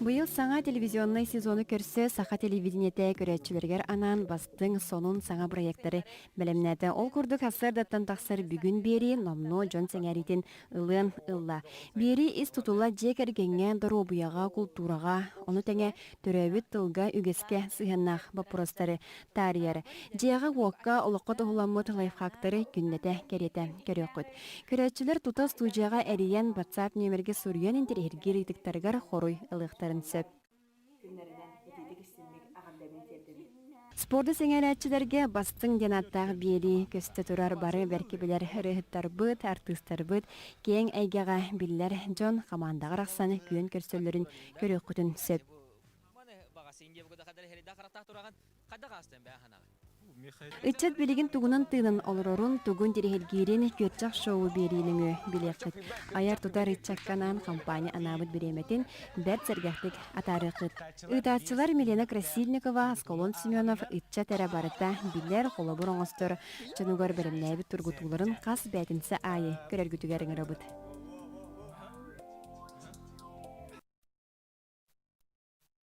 Быйыл саҥа телевизионнай сезону көрсө саха телевидениетэ көрөөччүлэригэр анаан бастыҥ, сонун саҥа проектары бэлэмнээтэ. Ол курдук сарсыардаттан тахсар бүгүн биэрии номнуо дьон сэҥээриитин ылыан ылла. Биэрии ис тутула дьиэ кэргэҥҥэ, доруобуйаҕа, култуураҕа, ону тэҥэ төрөөбүт тылга, үгэскэ сыһыаннаах боппуруостары таарыйар. Дьиэҕэ-уокка, олоххо туһуламмыт лайфхактары күннэтэ кэриэтэ көрүөххүт. Көрөөччүлэр тута студияҕа эрийэн, WhatsApp нүөмэргэ суруйан интэриэһиргиир ыйытыктарыгар хоруй ылыахтарын сөп. Спорду сэҥээрээччилэргэ бастыҥ диэн ааттаах биэрии көстө турар бары бэркэ билэр ырыаһыттарбыт, артыыстарбыт киэҥ эйгэҕэ биллэр дьон хамаандаҕа арахсан күөн көрсөллөрүн көрүөххүтүн сөп. Ыччат билигин тугунан тыынан олорорун, тугун тириһиргиирин күөрчэх шоу биэрии нөҥүө билиэххит. Айар-тутар ыччакка анаан компания анаабыт бириэмэтин бэрт сэргэхтик атаарыаххыт. Ыытааччылар Милена Красильникова, Аскалон Семенов ыччат эрэ барыта билэр, холобур оҥостор дьонугар бэлэмнээбит тургутууларын хас бээтинсэ аайы көрөргүтүгэр ыҥырабыт.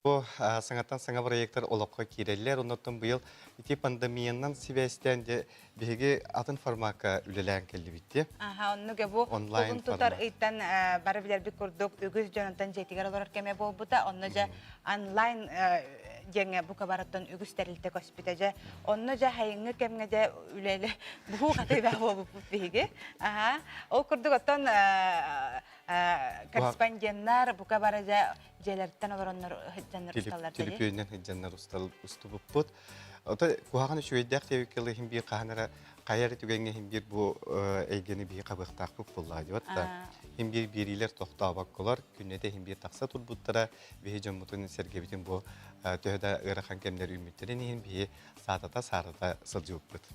Бу саҥаттан саҥа проектар олоххо киирэллэр. Оннуттан быйыл ити пандемиянан сибээстээн дьэ биһиги атын формакка үлэлээн кэллибит дии. Аха, оннук бу Онлайн кулун тутар формат. ыйтан бары билэрбит курдук үгүс дьонунтан дьиэтигэр олорор кэмэ буолбута. Онно дьэ онлайн. диэҥҥэ бука барыттан үгүс тэрилтэ көспүтэ дьэ. Онно дьэ хайыҥҥы кэмҥэ дьэ үлэлэ буһуу хатыыда буолбуппут биһиги. Аха. Ол курдук оттон корреспонденнар бука бары дьэ дьиэлэриттэн олороннор сылдьаннар усталлар дии. Төлөпүөнүнэн сылдьаннар устубуппут. Ото куһаҕан үчүгэйдээх диэбиккэ иһин биир хаһан эрэ хайа эрэ түгэҥҥэ иһин биир бу эйгэни биһи хабыахтаахпыт буоллаҕа диэбит да. Иһин биир биэриилэр тохтообокколор, күннэтэ иһин биир тахса турбуттара, биһи дьоммутун сэргэбитин бу төһө да ыарахан кэмнэр үүммүттэрин иһин биһи саатата-саарата сылдьыбыппыт.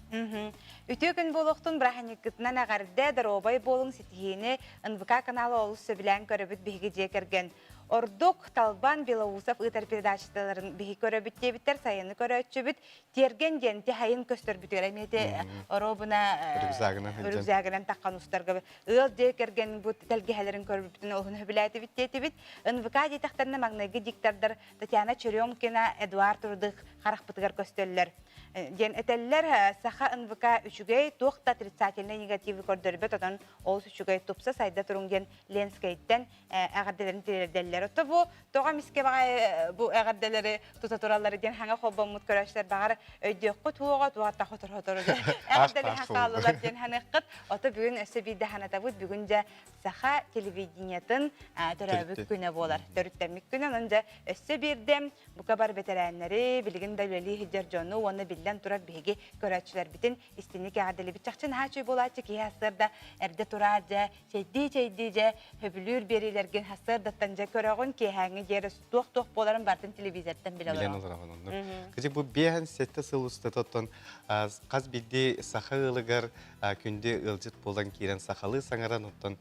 Үтүө күн буолуохтун бырааһынньыккытынан эҕэрдэ, доруобай буолуҥ, ситиһиини НВК канала олус сөбүлээн көрөбүт биһиги дьиэ кэргэн. Ордук Талбан Белоусов ыытар передачаларын биһи көрөбүт диэбиттэр, сайыны көрөөччүбүт. Тиэргэн диэн тиһайын көстөрбүтүгэр эмиэ оруобуна рюкзагынан таххан устарга ыал дьиэ кэргэн бу тэлгэһэлэрин көрбүппүтүн олуһун сөбүлээтибит диэтибит. НВК диэтэхтэринэ маҥнайгы диктордар Татьяна Черемкина, Эдуард Рудых харахпытыгар көстөллөр. Диэн этэллэр, саха НВК үчүгэй, туох да отрицательнай негативы көрдөрбөт, онон олус үчүгэй тупса сайда туруҥ диэн Ленскэйтэн эҕэрдэлэрин тириэрдэллэр. Ото бу тоҕо эмискэ баҕай бу эҕэрдэлэри тута тураллар диэн хаҥа холбоммут көрөөччүлэр баҕар өйдүөххүт уоҕа туохта хотор-хотору эҕэрдэлэһэн хааллылар диэн ханыаххыт. Ото бүгүн өссө биирдэ ханатабыт. Бүгүн дьэ саха телевидениетын төрөөбүт күнэ буолар. Төрүттэммит күнэ. Онон дьэ өссө биирдэ бука бар бэтэрээннэри, билигин да үлэлии сылдьар дьону уонна биллэн турар биһиги көрөөччүлэрбитин истинник эҕэрдэлибит. Чахчы наһаа үчүгэй буолааччы киһи сарсыарда эрдэ тураат дьэ чэйдии-чэйдии дьэ сөбүлүүр биэриилэргин сарсыардаттан дьэ көрөҕүн, киэһээҥҥи диэри туох-туох буоларын барытын телевизортан билэ Билэн олороҕун оннук. Кыдьык бу биэһэн сэттэ сыл устата оттон хас биирдии саха ыалыгар күндү ыалдьыт буолан киирэн сахалыы саҥаран оттон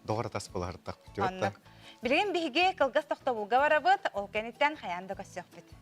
доҕор атас буолаһыртахпыт. Оннук. Билигин биһиги кылгас тохтобулга барабыт, ол кэнниттэн хайаан да көрсүөхпүт.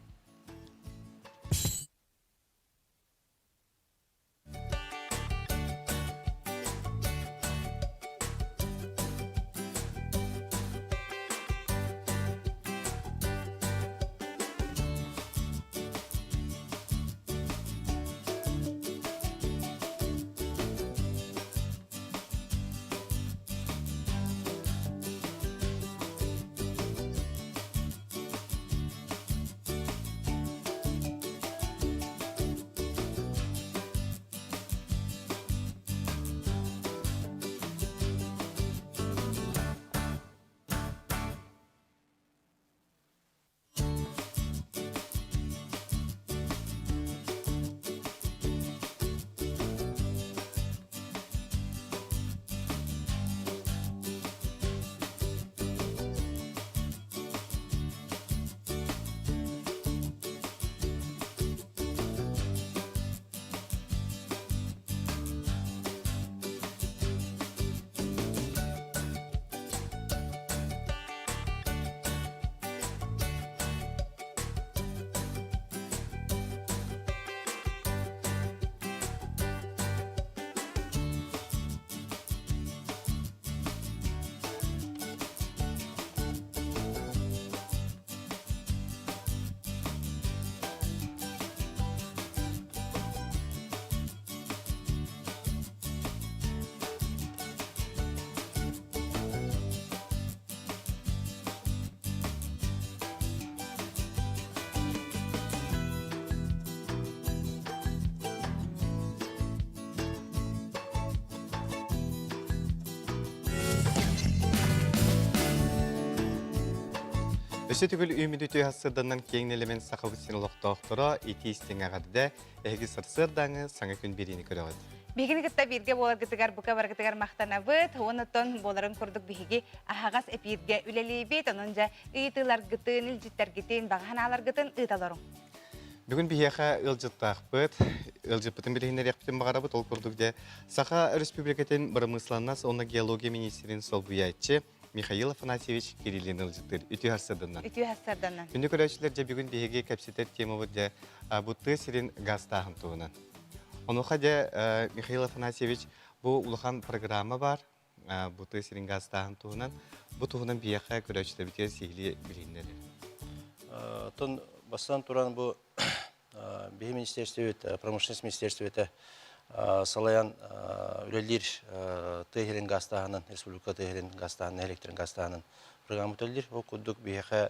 Өссө төгүл үүммүт үтүө сарсыарданан киэҥ нэлэмэн Сахабыт сирин олохтоохторо итии истиҥ эҕэрдэ эһиги сарсыардааҥы саҥа күн биэриини көрөҕүт. Биһигини кытта бииргэ буоларгытыгар бука баргытыгар махтанабыт. Онон буоларын курдук биһиги аһаҕас эпииргэ үлэлиибит. Онон дьэ ыйытыыларгытын, илдьиттэргитин, баҕа санааларгытын ыыталоруҥ. Бүгүн биһиэхэ ыалдьыттаахпыт, ыалдьыппытын билиһиннэриэхпитин баҕарабыт. Ол курдук дьэ Саха Өрөспүүбүлүкэтин бырамыысыланнас уонна геология миниистирин солбуйааччы Михаил Афанасьевич Кириллин ыалдьыттыыр. Үтүө сарсыарданнан. Үтүө сарсыарданнан. Күндү көрөөччүлэр, дьэ бүгүн биһиги кэпсэтэр темабыт дьэ бу тыа сирин газтааһын туһунан. Онуоха дьэ Михаил Афанасьевич бу улахан программа баар, бу тыа сирин газтааһын туһунан. Бу туһунан биһиэхэ көрөөччүлэрбитигэр сиһилии билиһиннэрэр. Оттон бастатан туран бу биһи министерствебит, промышленность министерствете салайан үлэлиир тыа сирин газтааһынын, республика тыа сирин газтааһынын, электрин газтааһынын программа үлэлиир. Ол курдук биһиэхэ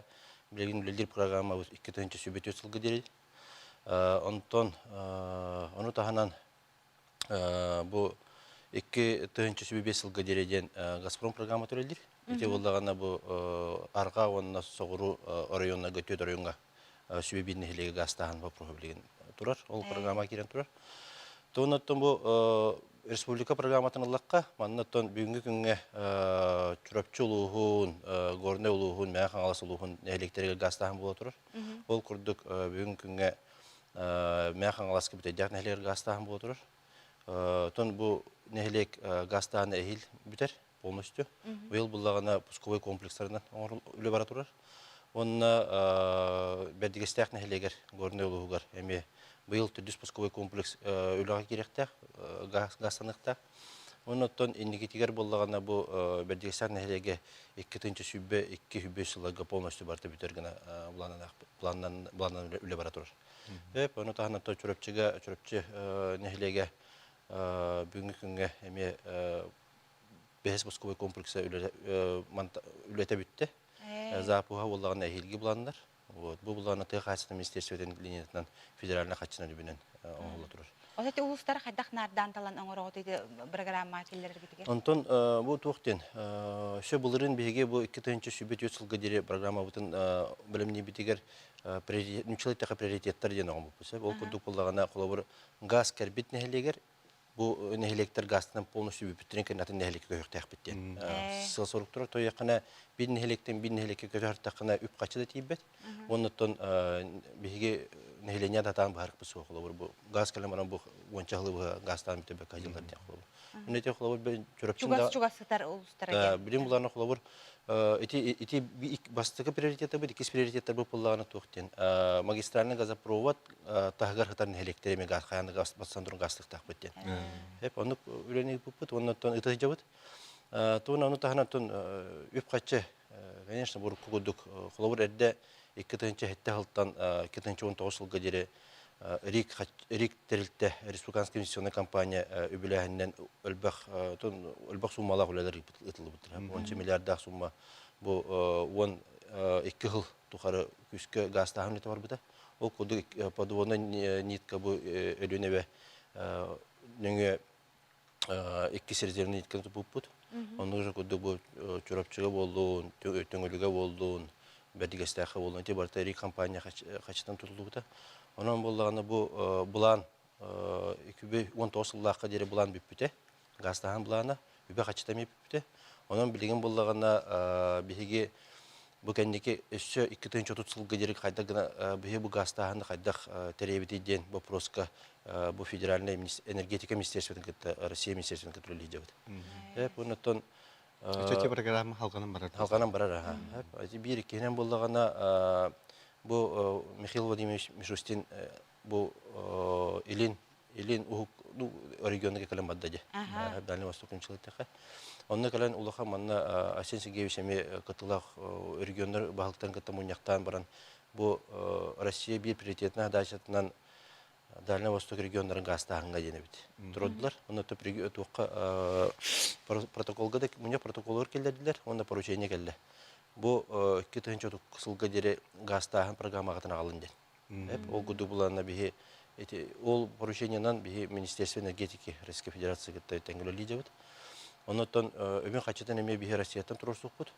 Билигин үлэлиир программабыт 2024 сылга диэри. Онтон ону таһынан бу 2025 сылга диэри диэн Газпром программата үлэлиир. Ити буоллаҕына бу арҕаа уонна соҕуруу оройуоннарга түөрт оройуоҥҥа сүбэ биир нэһилиэгэ гаастааһын боппуруоһа билигин турар. Ол программа киирэн турар. Туонаттан бу республика программатын ыллахха, манна оттон бүгүҥҥү күҥҥэ Чурапчы улууһун, Горнай улууһун, Мэҥэ Хаҥалас улууһун нэһилиэктэригэр гаастааһын буола турар. Ол курдук бүгүҥҥү күҥҥэ Мэҥэ Хаҥаласка Бүтэйдээх нэһилиэгэр гаастааһын буола турар. Оттон бу нэһилиэк гаастааһына эһиил бүтэр полностью. Быйыл буллаҕына пусковой комплекстарынан үлэ бара турар. Уонна Бэрдигэстээх нэһилиэгэр, Горнай улууһугар эмиэ быйыл төрдүс пусковой комплекс үлэҕэ киириэхтээх, гаастаныахтаах. Уонна оттон инникитигэр буоллаҕына бу Бэрдигэстээх нэһилиэгэ 2022 сүүрбэ сылларга полностью барыта бүтэр гына планынан үлэ бара турар. Эп, ону таһынан Чурапчыга, Чурапчы нэһилиэгэ бүгүҥҥү күҥҥэ эмиэ бэһис пусковой комплекса үлэтэ бүттэ. Запуһа буоллаҕына эһиилги буланнар. Вот. Бу буллаҕына тыа хаачыстыбатын министерствотын линиятынан федеральнай хаччынан үбүнэн оҥоһулла турар. Ол эти улуустары хайдах наардаан талан оҥороҕут ити программа киллэрэргитигэр? Онтон бу туох диэн, өссө былырыын биһиги бу 2024 сылга диэри программабытын бэлэмниибитигэр нууччалыы эттэххэ приоритеттар диэн оҥорбуппут. Ол курдук буоллаҕына, холобур, газ кэлбит нэһилиэгэр бу нэһилиэктэр газтан полностью бүппүттэрин кэннэ атын нэһилиэккэ көһүөхтээхпит диэн сыал сорук турар. Тойоххына биир нэһилиэктэн биир нэһилиэккэ көтөһөртөххүнэ үп-харчы да тиийбэт. Оннуттан биһиги нэһилиэнньэ датаан быһарыкпыт суох холобур бу газ кэлэн баран бу уонча сылы быһа газтаан бүтэрбэккэ дьыллар диэн холобур. Ити холобур Чугас чугас сытар улуустара диэн. Билим буларна холобур ити ити бастакы приоритеттарбыт иккис приоритеттарбыт буоллаҕына туох диэн магистральный газопровод таһыгар сытар нэһилиэктэри эмиэ газ хайаан да бастан туран газтыктаахпыт диэн. Эп оннук үлэни ыыппыппыт уонна оттон ыта сылдьабыт. Тугун ону таһынан оттон үп-харчы конечно бурукку курдук холобур эрдэ 2007 сылтан 2019 сылга диэри РИК РИК тэрилтэ республиканская инвестиционная компания үбүлээһининэн элбэх элбэх суумалаах үлэлэр ыытыллыбыттар. Уонча миллиардаах сумма бу 12 сыл тухары күүскэ гаастааһын үлэтэ барбыта. Ол курдук подводная нитка бу Өлүөнэбэ нөҥүө иккис резервный нитканы туппуппут. Оннук же курдук бу Чурапчыга буоллун, Төҥүлүгэ буоллун, Бэрдигэстээххэ буоллун, ити барыта РИ компания хачытан тутуллубута. Онон буоллаҕына бу былаан 2019 сыллаахха диэри былаан бүппүтэ. Гаастааһын былаана үбэ хачыта эмиэ бүппүтэ. Онон билигин буоллаҕына биһиги бу кэнники өссө 2030 сылга диэри хайдах гына биһиги бу гаастааһыны хайдах тэрийэбитий диэн боппуруоска бу федеральнай энергетика министерствотын кытта Россия министерствотын кытта үлэлии дьабыт. Оннуттан Эти программа халҕанан барар. Халҕанан барар аха. Биир иккиһинэн буоллаҕына бу Михаил Владимирович Мишустин бу илин илин уһук ну регионга кэлэн барда дии. Дальний Восток үнчилеттэхэ. Онно кэлэн улахан манна Айсен Сергеевич эмиэ кытылах регионнар баһылыктарын кытта мунньахтаан баран бу Россия биир приоритетная задачатынан Дальний Восток регионнарын гаастааһыҥҥа диэн эбит. Турдулар. Онно туохха протоколга да мунньах протоколугар киллэрдилэр уонна поручение кэллэ. Бу 2030 сылга диэри гаастааһын программаҕытын аҕалын диэн. Ол курдук буланна биһи ити ол поручениенан биһи Министерство энергетики Российской Федерации кытта тэҥҥэ үлэлии Оннуттан үбүн хаччытын эмиэ биһи Россияттан туруорсукпут.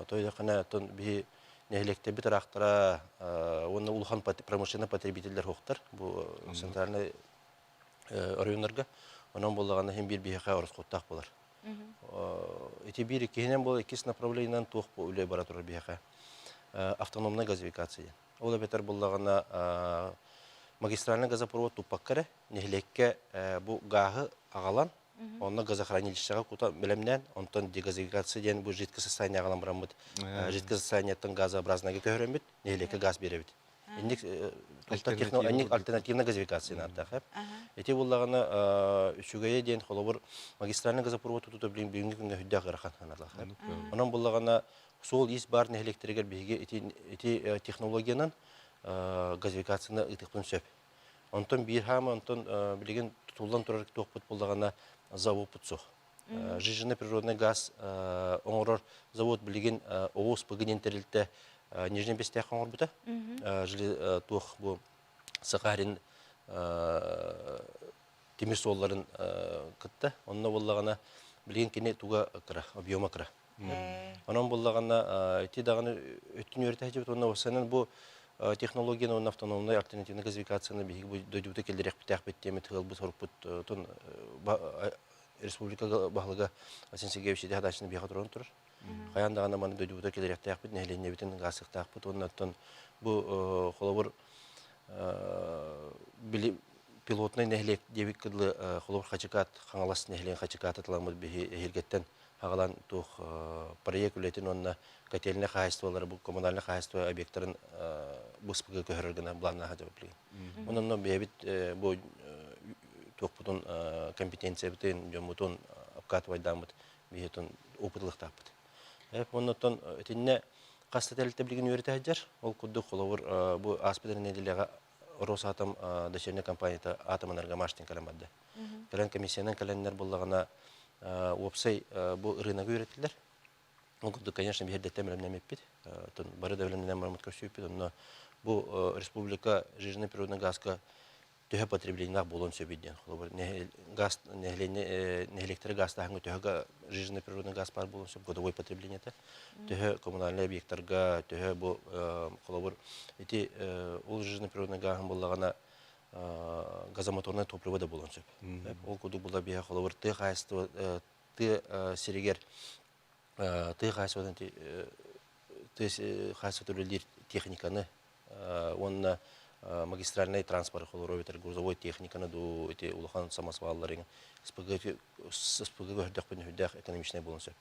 Тойдоххына оттон биһи нэһилиэктэрбит ыраахтара уонна улахан промышленный потребителлэр суохтар бу центральный оройуоннарга. Онон буоллаҕына иһин биир биһиэхэ ороскуоттаах буолар. Ити биир иккиһинэн буол иккис направлениенан туох бу үлэ бара турар биһиэхэ автономная газификация диэн. Ол эбэтэр буоллаҕына магистральный газопровод туппакка эрэ нэһилиэккэ бу гааһы аҕалан Онно газохранилищеҕа кута бэлэмнээн, онтон дегазификация диэн бу жидкое состояние аҕалан бараммыт, жидкое состояниеттан газообразнайга көһөрөммүт, нэһилиэккэ газ биэрэбит. Инник альтернативная газификация наадалаах. Ити буллаҕына үчүгэйэ диэн холобур магистральный газопровод тутуута билигин бүгүҥҥү күҥҥэ сүрдээх ыарахан санаалаах. Онон буллаҕына суол-иис баар нэһилиэктэригэр биһиги ити ити технологиянан газификацияны ыытыахпытын сөп. Онтон биир хаама, онтон билигин тутуллан турар туохпут буоллаҕына заводпут суох. Жиженый природный газ оҥорор завод билигин ООС ПГ диэн тэрилтэ. Нижний Бестээххэ оҥорбута. Туох бу Сахалин тимир суолларын кытта. Онно буоллаҕына билигин кини туга кыра, объема кыра. Онон буоллаҕына ити даҕаны өттүн үөрэтэ сылдьыбыт уонна уопсайынан бу технологияны уонна автономнай альтернативнай газификацияны биһиги бу дойдубута киллэриэхпитээхпит диэммит ыалбыт сорукпут республика баһылыга Асен Сергеевич Ити биһиэхэ туран турар. Хайаан даҕаны маны дойдубута киллэриэхтээхпит, нэһилиэнньэбитин гаастыахтаахпыт уонна оттон бу холобур били пилотнай нэһилиэк диэбит кыдлы холобур Хачыкаат Хаҥалас нэһилиэгин Хачыкаата тыламмыт биһи эһиилгэттэн хаҕалаан туох проект үлэтин уонна котельнай хаһаайыстыбалары бу коммунальнай хаһаайыстыба объектарын быспыга көһөрөр гына былааннаах дьабыт билигин. Онон бэйэбит бу туохпутун компетенциябытын дьоммутун обкатывайдааммыт биһиэтин опытлыхтаахпыт. Оннуттан итиннэ хас да тэрилтэ билигин үөрэтэ сылдьар. Ол курдук холобур бу ааспыт нэдиэлэҕэ Росатом дочерняй компанията атом энергомаштин кэлэн барда. Кэлэн комиссиянан кэлэннэр буллаҕына уопсай бу рыногы үөрэтилэр. Ол курдук, конечно, биһирдэттэн бэлэмнэммиппит. Бары да бэлэмнэнэн бараммыт көрсүбүппүт. Онно бу республика жирный природный газка төһө потреблениелаах буолуон сөбүй диэн. Холобур, газ нэһилиэктэрэ газтааһыҥҥа төһө жирный природный газ баар буолуон сөп, годовой потреблениета. Төһө коммунальнай объектарга, төһө бу холобур, ити ол жирный природный гааһын буоллаҕына газомоторное топливо да буолуон сөп. Ол курдук була биһэ холобур тыа хаһаайыстыба тыа сиригэр тыа хаһаайыстыбатын тыа хаһаайыстыбата үлэлиир техниканы уонна магистральнай транспорт холоро эбэтэр грузовой техниканы дуу ити улахан самосвалларын СПГ СПГ көрдөхпүнэ үрдээх экономичнай буолуон сөп.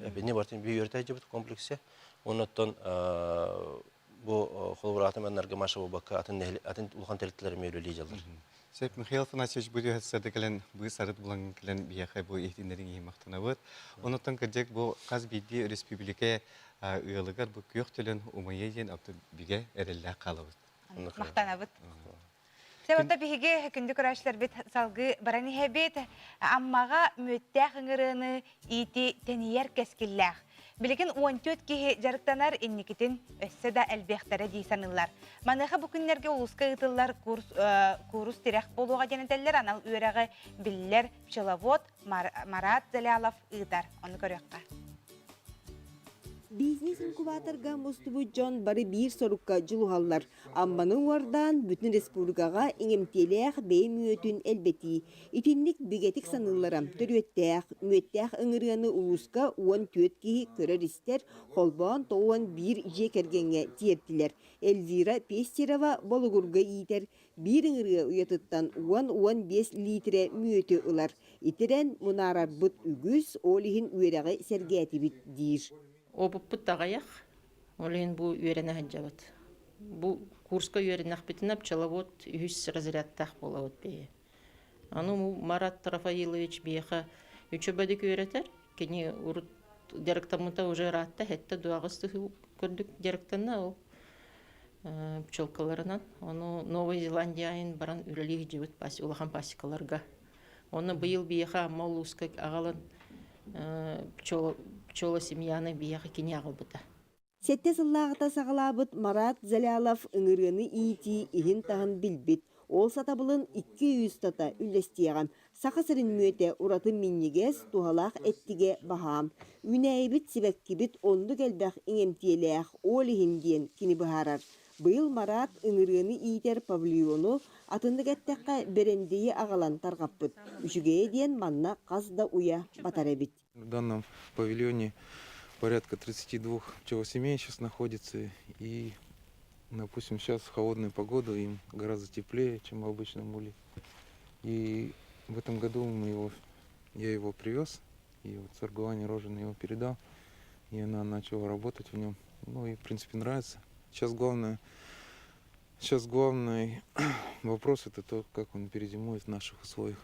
Эпини бартын би үөрэтэ сылдьыбыт комплексе. Оннуттан бу холобур атым энергомаша буолбакка атын атын улахан тэрилтэлэр эмиэ үлэлии дьаллар. Сөп Михаил Афанасьевич бу түһэт кэлэн быыс арыт булан кэлэн биһиэхэ бу иһитиннэриҥ иһин махтанабыт. Онуттан кырдьык бу хас биирдии өрөспүүбүлүкэ ыалыгар бу күөх төлөн умайа диэн бигэ эрэллээх хаалабыт. Махтанабыт. Себепте биһиги күндү көрөөччүлэрбит салгыы баран иһэбит. Аммаҕа мүөттээх ыҥырыаны иити тэнийэр кэскиллээх. Билигин 14 киһи дьарыктанар инникитин өссө да элбиэхтэрэ дии саныыллар. Маныаха бу күннэргэ улууска ыытыллар курс, куурус тирэх буолуоҕа диэн этэллэр. Анал үөрэҕи биллэр пчеловод Марат Залялов ыытар. Ону көрүөххэ. Бизнес-инкубаторга мустубут дьон бары биир сорукка дьулуһаллар. Амманы уордаан бүтүн республикаҕа иҥэмтиэлээх бэйэ мүөтүн элбэтии. Итинник бигэтик саныыллара төрүөттээх, мүөттээх ыҥырыаны улууска 14 киһи көрөр-истэр, холбоон 91 дьиэ кэргэҥҥэ тиэртилэр. Эльвира Пестерова Болугурга иитэр, биир ыҥырыа уйатыттан 10-15 лиитирэ мүөтү ылар. Итирэн мунаарарбыт үгүс, ол иһин үөрэҕи сэргээтибит диир. Опыппыт аҕыйах, ол иһин бу үөрэнэ сылдьабыт. Бу курска үөрэннэхпитинэ пчеловод үһүс разрядтаах буолабыт бэйэ. Аны Марат Рафаилович биһиэхэ үчүгэйдик үөрэтэр. Кини урут дьарыктаммыта уже ыраатта, сэттэ дуоҕас көрдүк дьарыктанна ол пчелкаларынан. Ону Новая Зеландия баран үлэлии сылдьыбыт улахан пасекаларга. Онно быйыл биһиэхэ Амма улууска аҕалан пчела семьяны биһиэхэ кини аҕалбыта. Сэттэ сыллааҕыта саҕалаабыт Марат Залялов ыҥырыаны иитии иһин-таһын билбит, ол сатабылын 200 тата үллэстиэҕэ. Саха сирин мүөтэ ураты минньигэс, туһалаах эттигэ баһаам. Үүнээйибит сибэккибит оннук элбэх иҥэмтиэлээх, ол иһин диэн кини быһаарар. Быйыл Марат ыҥырыаны иитэр павильону, атыннык эттэххэ, бэрэндийи аҕалан тарҕаппыт. Үчүгэйэ диэн манна хас да уйа батар эбит. В данном павильоне порядка 32 пчелосемей сейчас находится. И, допустим, сейчас в холодную погоду им гораздо теплее, чем в обычном улье. И в этом году мы его, я его привез, и вот Саргулане Рожина его передал, и она начала работать в нем. Ну и, в принципе, нравится. Сейчас главное, сейчас главный вопрос это то, как он перезимует в наших условиях.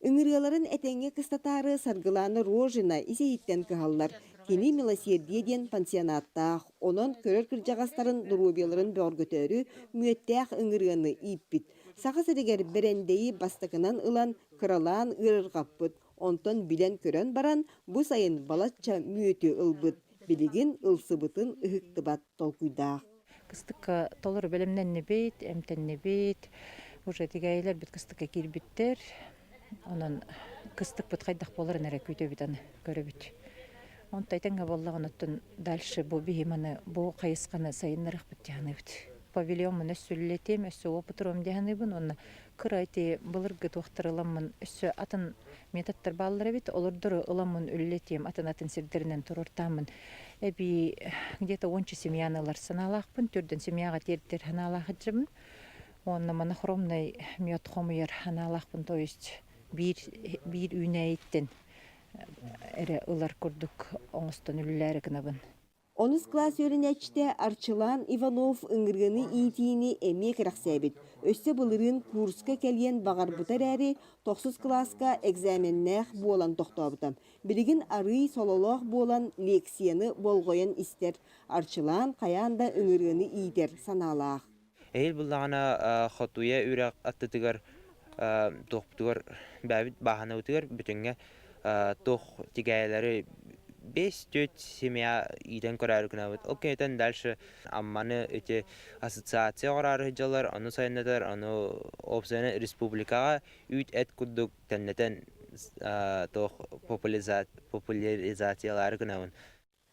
Ыҥырыаларын этэҥҥэ кыстатаары Саргылаана Рожина ис-иһиттэн кыһаллар. Кини милосердие диэн пансионаттаах, онон көрөр кырдьаҕастарын доруобуйаларын бөҕөргөтөөрү мүөттээх ыҥырыаны ииппит. Саха сиригэр бэрэндэйи бастакынан ылан, кыралаан ыарырҕаппыт, онтон билэн-көрөн баран, бу сайын балачча мүөтү ылбыт. Билигин ылсыбытын ыһыктыбат толкуйдаах. Кыстыкка толору бэлэмнэннибит, эмтэннибит. Уже тигээйилэрбит кыстыкка киирбиттэр. Онон кыстыкпыт хайдах буоларын эрэ күүтэбит аны, көрөбүт. Онто этэҥҥэ буоллаҕына оттон дальше бу биһи маны бу хайысханы сайыннарыахпыт дии саныыбыт. Павильоммун өссө үлэлэтиэм, өссө опытырыам дии саныыбын уонна кыра ити былыргы туохтары ыламмын өссө атын методтар бааллар эбит, олордору ыламмын үлэлэтиэм, атын-атын сирдэринэн туруортааммын эбии где-то уонча семьяны ылар санаалаахпын, төрдөн семьяҕа тиэрдэр санаалаах сылдьабын. Уонна монохромнай мед хомуйар санаалаахпын, то есть биир биир үүнээйиттэн эрэ ылар курдук оҥостон үлэлээри гынабын. Онус кылаас үөрэнээччитэ Арчылаан Иванов ыҥырыаны иитиини эмиэ кэрэхсээбит. Өссө былырыын курска кэлиэн баҕарбыта эрээри, тохсус кылааска экзаменнээх буолан тохтообута. Билигин арыый сололоох буолан лекцияны болҕойон истэр. Арчылаан хайаан да ыҥырыаны иитэр санаалаах. Эһиил буллаҕына Хотуйа үрэх аттытыгар туохпутугар бэйэбит бааһынабытыгар бүтүҥҥэ туох тигээйэлэри 5-4 семья иитэн көрөөрү гынабыт. Ол кэнниттэн дальше Амманы ити ассоциация оҥороору сылдьаллар, ону сайыннатар, ону уопсайынан республикаҕа үүт-эт курдук тэннэтэн туох популяризациялаары гынабын.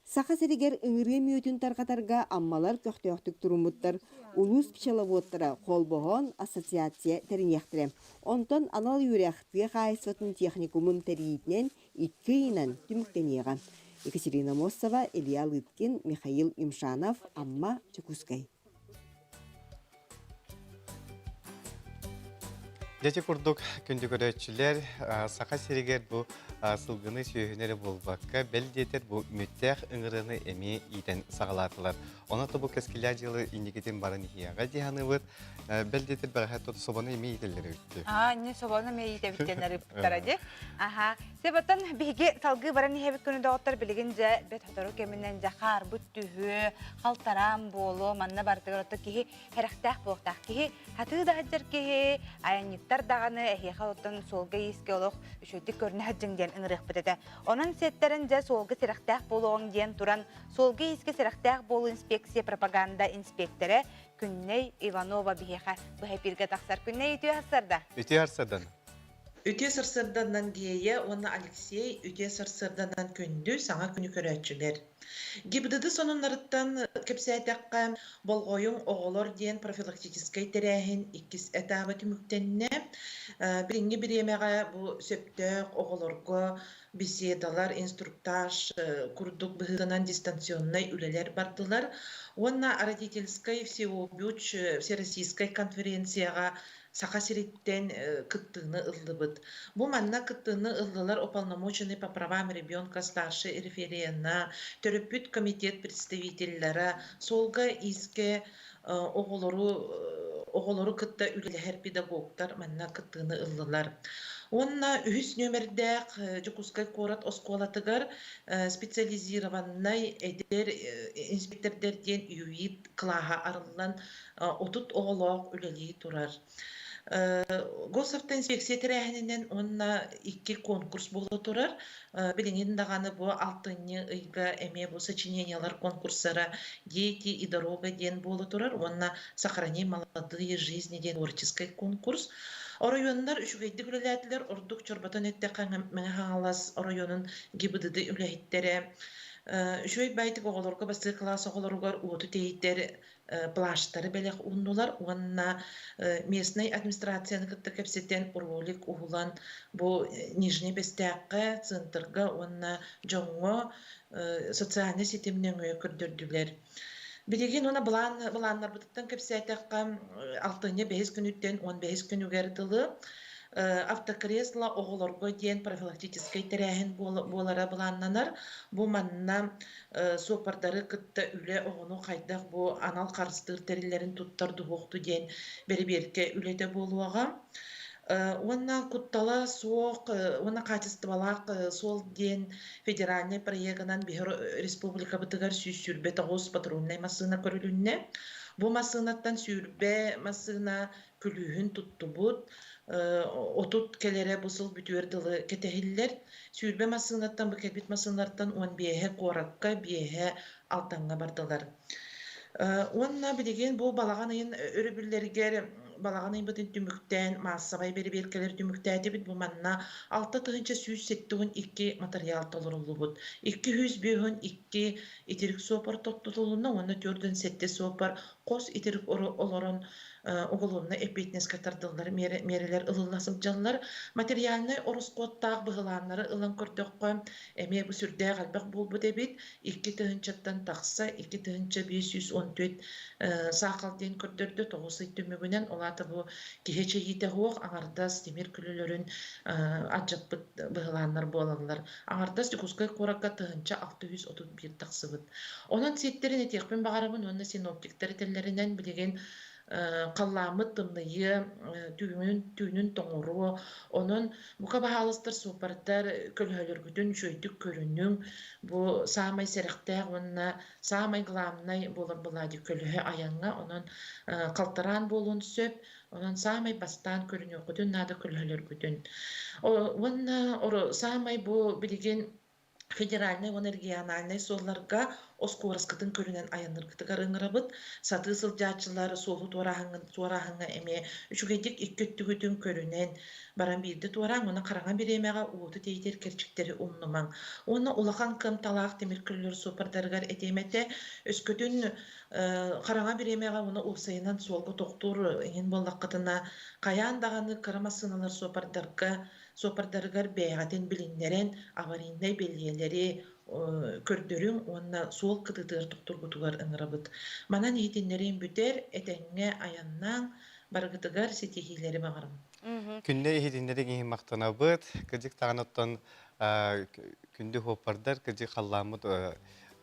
Саха сиригэр ыҥырыы мүөтүн тарҕатарга аммалар көхтөөхтүк туруммуттар. Улуус пчеловодтара холбоһон ассоциация тэриниэхтэрэ. Онтон анал үөрэх тыа хаһаайыстыбатын техникумун тэрийиитинэн икки ыйынан түмүктэниэҕэ. Екатерина Мостова, Илья Лыткин, Михаил Юмшанов, Амма, Дьокуускай. Дьэ курдук күндү көрөөччүлэр, Саха сиригэр бу сылгыны сүөһүнү эрэ буолбакка, бэл диэтэр бу мүттээх ыҥырыаны эмиэ иитэн саҕалаатылар. Онон бу кэскилээх дьыала инникитин баран иһиэҕэ дии саныыбыт. Бэл диэтэр бэҕэһээ тут собону эмиэ иитэллэр эбит. Аа, не собону эмиэ иитэбит диэн арыыппыттара дии. Аха. Себаттан биһиги салгыы баран иһэбит күнү доҕоттор билигин дьэ бэт сотору кэминэн дьэ хаарбыт түһүө, халтараан буолуо, манна бардыгар ото киһи Сэрэхтээх буолуохтаах киһи, хатыы да сылдьар киһи, айанньыттар даҕаны эһиэхэ оттон суолга-иискэ олох үчүгэйдик көрүнэ сылдьыҥ диэн ыҥырыахпыт этэ. Онон сиэттэрэн дьэ суолга сэрэхтээх буолуоҕуҥ диэн туран, суолга-иискэ сэрэхтээх буолуу инспекция пропаганда инспиэктэрэ Күннэй Иванова биһиэхэ быһа эпииргэ тахсар. Күннэй үтүө сарсыарда. Үтүө сарсыардан. Үтүө сарсыарданан Гея уонна Алексей, үтүө сарсыарданан күндү саҥа күнү көрөөччүлэр. ГИБДД сонуннарыттан кэпсээтэххэ, Болҕойуҥ, оҕолор диэн профилактическай тэрээһин иккис этаба түмүктэннэ. Билиҥҥи бириэмэҕэ бу сөптөөх оҕолорго беседалар, инструктаж курдук быһыытынан дистанционнай үлэлэр бардылар. Уонна родительскай всеобуч всероссийскай конференцияҕа Саха сириттэн кыттыыны ыллыбыт. Бу манна кыттыыны ыллылар уполномоченный по правам ребенка старший референа, төрөппүт комитет представителлара, суолга-иискэ оҕолору оҕолору кытта үлэлэһэр педагогтар манна кыттыыны ыллылар. Уонна үһүс нүөмэрдээх Дьокуускай куорат оскуолатыгар специализированнай эдэр инспектордар диэн ЮИД кылааһа арыллан 30 оҕолоох үлэлии турар. Госавтоинспекция тэрээһининэн уонна икки конкурс буола турар. Билигин даҕаны бу алтынньы ыйга эмиэ бу сочинениелар конкурсара «Дети и дорога» диэн буола турар уонна «Сохрани молодые жизни» диэн творческий конкурс. Оройуоннар үчүгэйдик үлэлээтилэр, ордук чорботон эттэххэ Мэҥэ Хаҥалас оройуонун ГИБДД үлэһиттэрэ Үчүгэй байтык оҕолорго бастакы кылаас оҕолоругар уоту тэйитэр плащтары бэлэх ууннулар уонна местнай администрацияны кытта кэпсэтэн ролик уһулан бу Нижний Бэстээххэ, центрга уонна дьоҥҥо социальнай ситим нөҥүө көрдөрдүлэр. Билигин уонна былаан былааннарбытыттан кэпсээтэххэ, алтынньы бэһис күнүттэн уон бэһис күнүгэр дылы автокресло оҕолорго диэн профилактическай тэрээһин буолара былааннанар. Бу манна суоппардары кытта үлэ оҕону хайдах бу анал харыстыыр тэриллэрин туттар дуһуохту диэн бэрэбиэркэ үлэтэ буолуоҕа. Уонна куттала суох уонна хаачыстыбалаах суол диэн федеральнай проегынан биһи республикабытыгар 129 патрульнай массыына көрүлүннэ. Бу массыынаттан сүүрбэ массыына күлүүһүн туттубут. 30 кэлэрэ бу сыл бүтүөр дылы кэтэһиллэр. 20 массыынаттан бу кэлбит массыыналартан 15-э куоракка, 5-э Алдаҥҥа бардылар. Уонна билигин бу балаҕан ыйын өрөбүллэригэр балаҕан ыйбытын түмүктээн маассабай бэрэбиэркэлэр түмүктээтибит. Бу манна 6172 матырыйаал толоруллубут. 252 итирик суопар тохтотулунна уонна 47 суопар хос итирик олорон уголовнай эппиэтинэскэ тардыллар миэрэлэр ылылла сылдьаллар. Материальнай ороскуоттаах быһылааннары ылан көрдөххө, эмиэ бу сүрдээх элбэх буолбут эбит. 2 тыһыынчаттан тахса, 2514 саахал диэн көрдөрдө 9 ый түмүгүнэн. Ол аата бу киһи эчэйиитэ суох, аҥардас тимир көлөлөрүн алдьаппыт быһылааннар буолаллар. Аҥардас Дьокуускай куоракка 1631 тахсыбыт. Онон сиэттэрин этиэхпин баҕарабын уонна синоптиктар этэллэринэн билигин халлааммыт тымныйыа, түүнүн, түүнүн тоҥоруо. Онон бука баһаалыстар суоппардар көлөһөлөргүтүн үчүгэйдик көрүнүҥ. Бу саамай сэрэхтээх уонна саамай главнай буолар былаадьы көлөһө айаҥҥа. Онон халтараан буолуон сөп. Онон саамай бастаан көрүнүөххүтүн наада көлөһөлөргүтүн. Уонна саамай бу билигин федеральнай уонна региональнай суолларга оскуораскытын көрүнэн айанныргытыгар ыҥырабыт. Сатыы сылдьааччылар суолу туорааһыҥҥа эмиэ үчүгэйдик икки өттүгүтүн көрүнэн баран биирдэ туораан уонна хараҥа бириэмэҕэ уоту тэйитэр кэрчиктэри умнумаҥ. Уонна улахан кыамталаах тимир көлөлөр суоппардарыгар этиэм этэ, өскөтүн хараҥа бириэмэҕэ уонна уопсайынан суолга тохтуур иһин буоллаххытына, хайаан даҕаны кыра массыыналар суоппардарга суоппардарыгар бэйэҕитин билиннэрэн аварийнай бэлиэлэри көрдөрүҥ уонна суол кытыытыгар тохтуургутугар ыҥырабыт. Манан иһитиннэриим бүтэр, этэҥҥэ айаннааҥ, барыгытыгар ситиһиилэри баҕарабын. Күндэ иһитиннэриҥ иһин махтанабыт. Кырдьык даҕаны оттон күндү суоппардар, кырдьык халлааммыт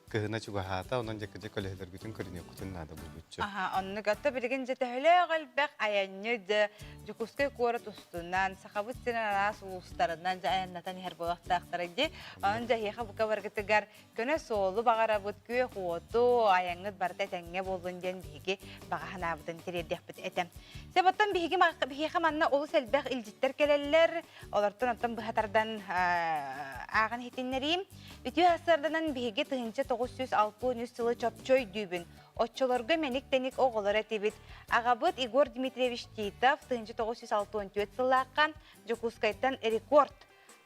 кыһына чугаһаата, онон дьэ кырдьык көлөһөлөргүтүн көрүнүөххүтүн наада булгуччу. Аха, оннук. Отто билигин дьэ төһөлөөх элбэх айанньы дьэ Дьокуускай куорат устунан, Сахабыт сирин араас улуустарынан дьэ айаннатан иһэр буолуохтаахтара дии. Онон дьэ эһиэхэ бука баргытыгар көнө суолу баҕарабыт, күөх уоту, айаҥҥыт барыта этэҥҥэ буоллун диэн биһиги баҕа санаабытын тириэрдиэхпит этэ. Сөп, оттон биһиги биһиэхэ манна олус элбэх илдьиттэр кэлэллэр. Олортон оттон быһа тардан ааҕан иһитиннэриим. Үтүө сарсыарданан биһиги 1963 сылы чопчу өйдүүбүн. Оччолорго мэник-тэник оҕолор этибит. Аҕабыт Егор Дмитриевич Титов 1964 сыллаахха Дьокуускайтан рекорд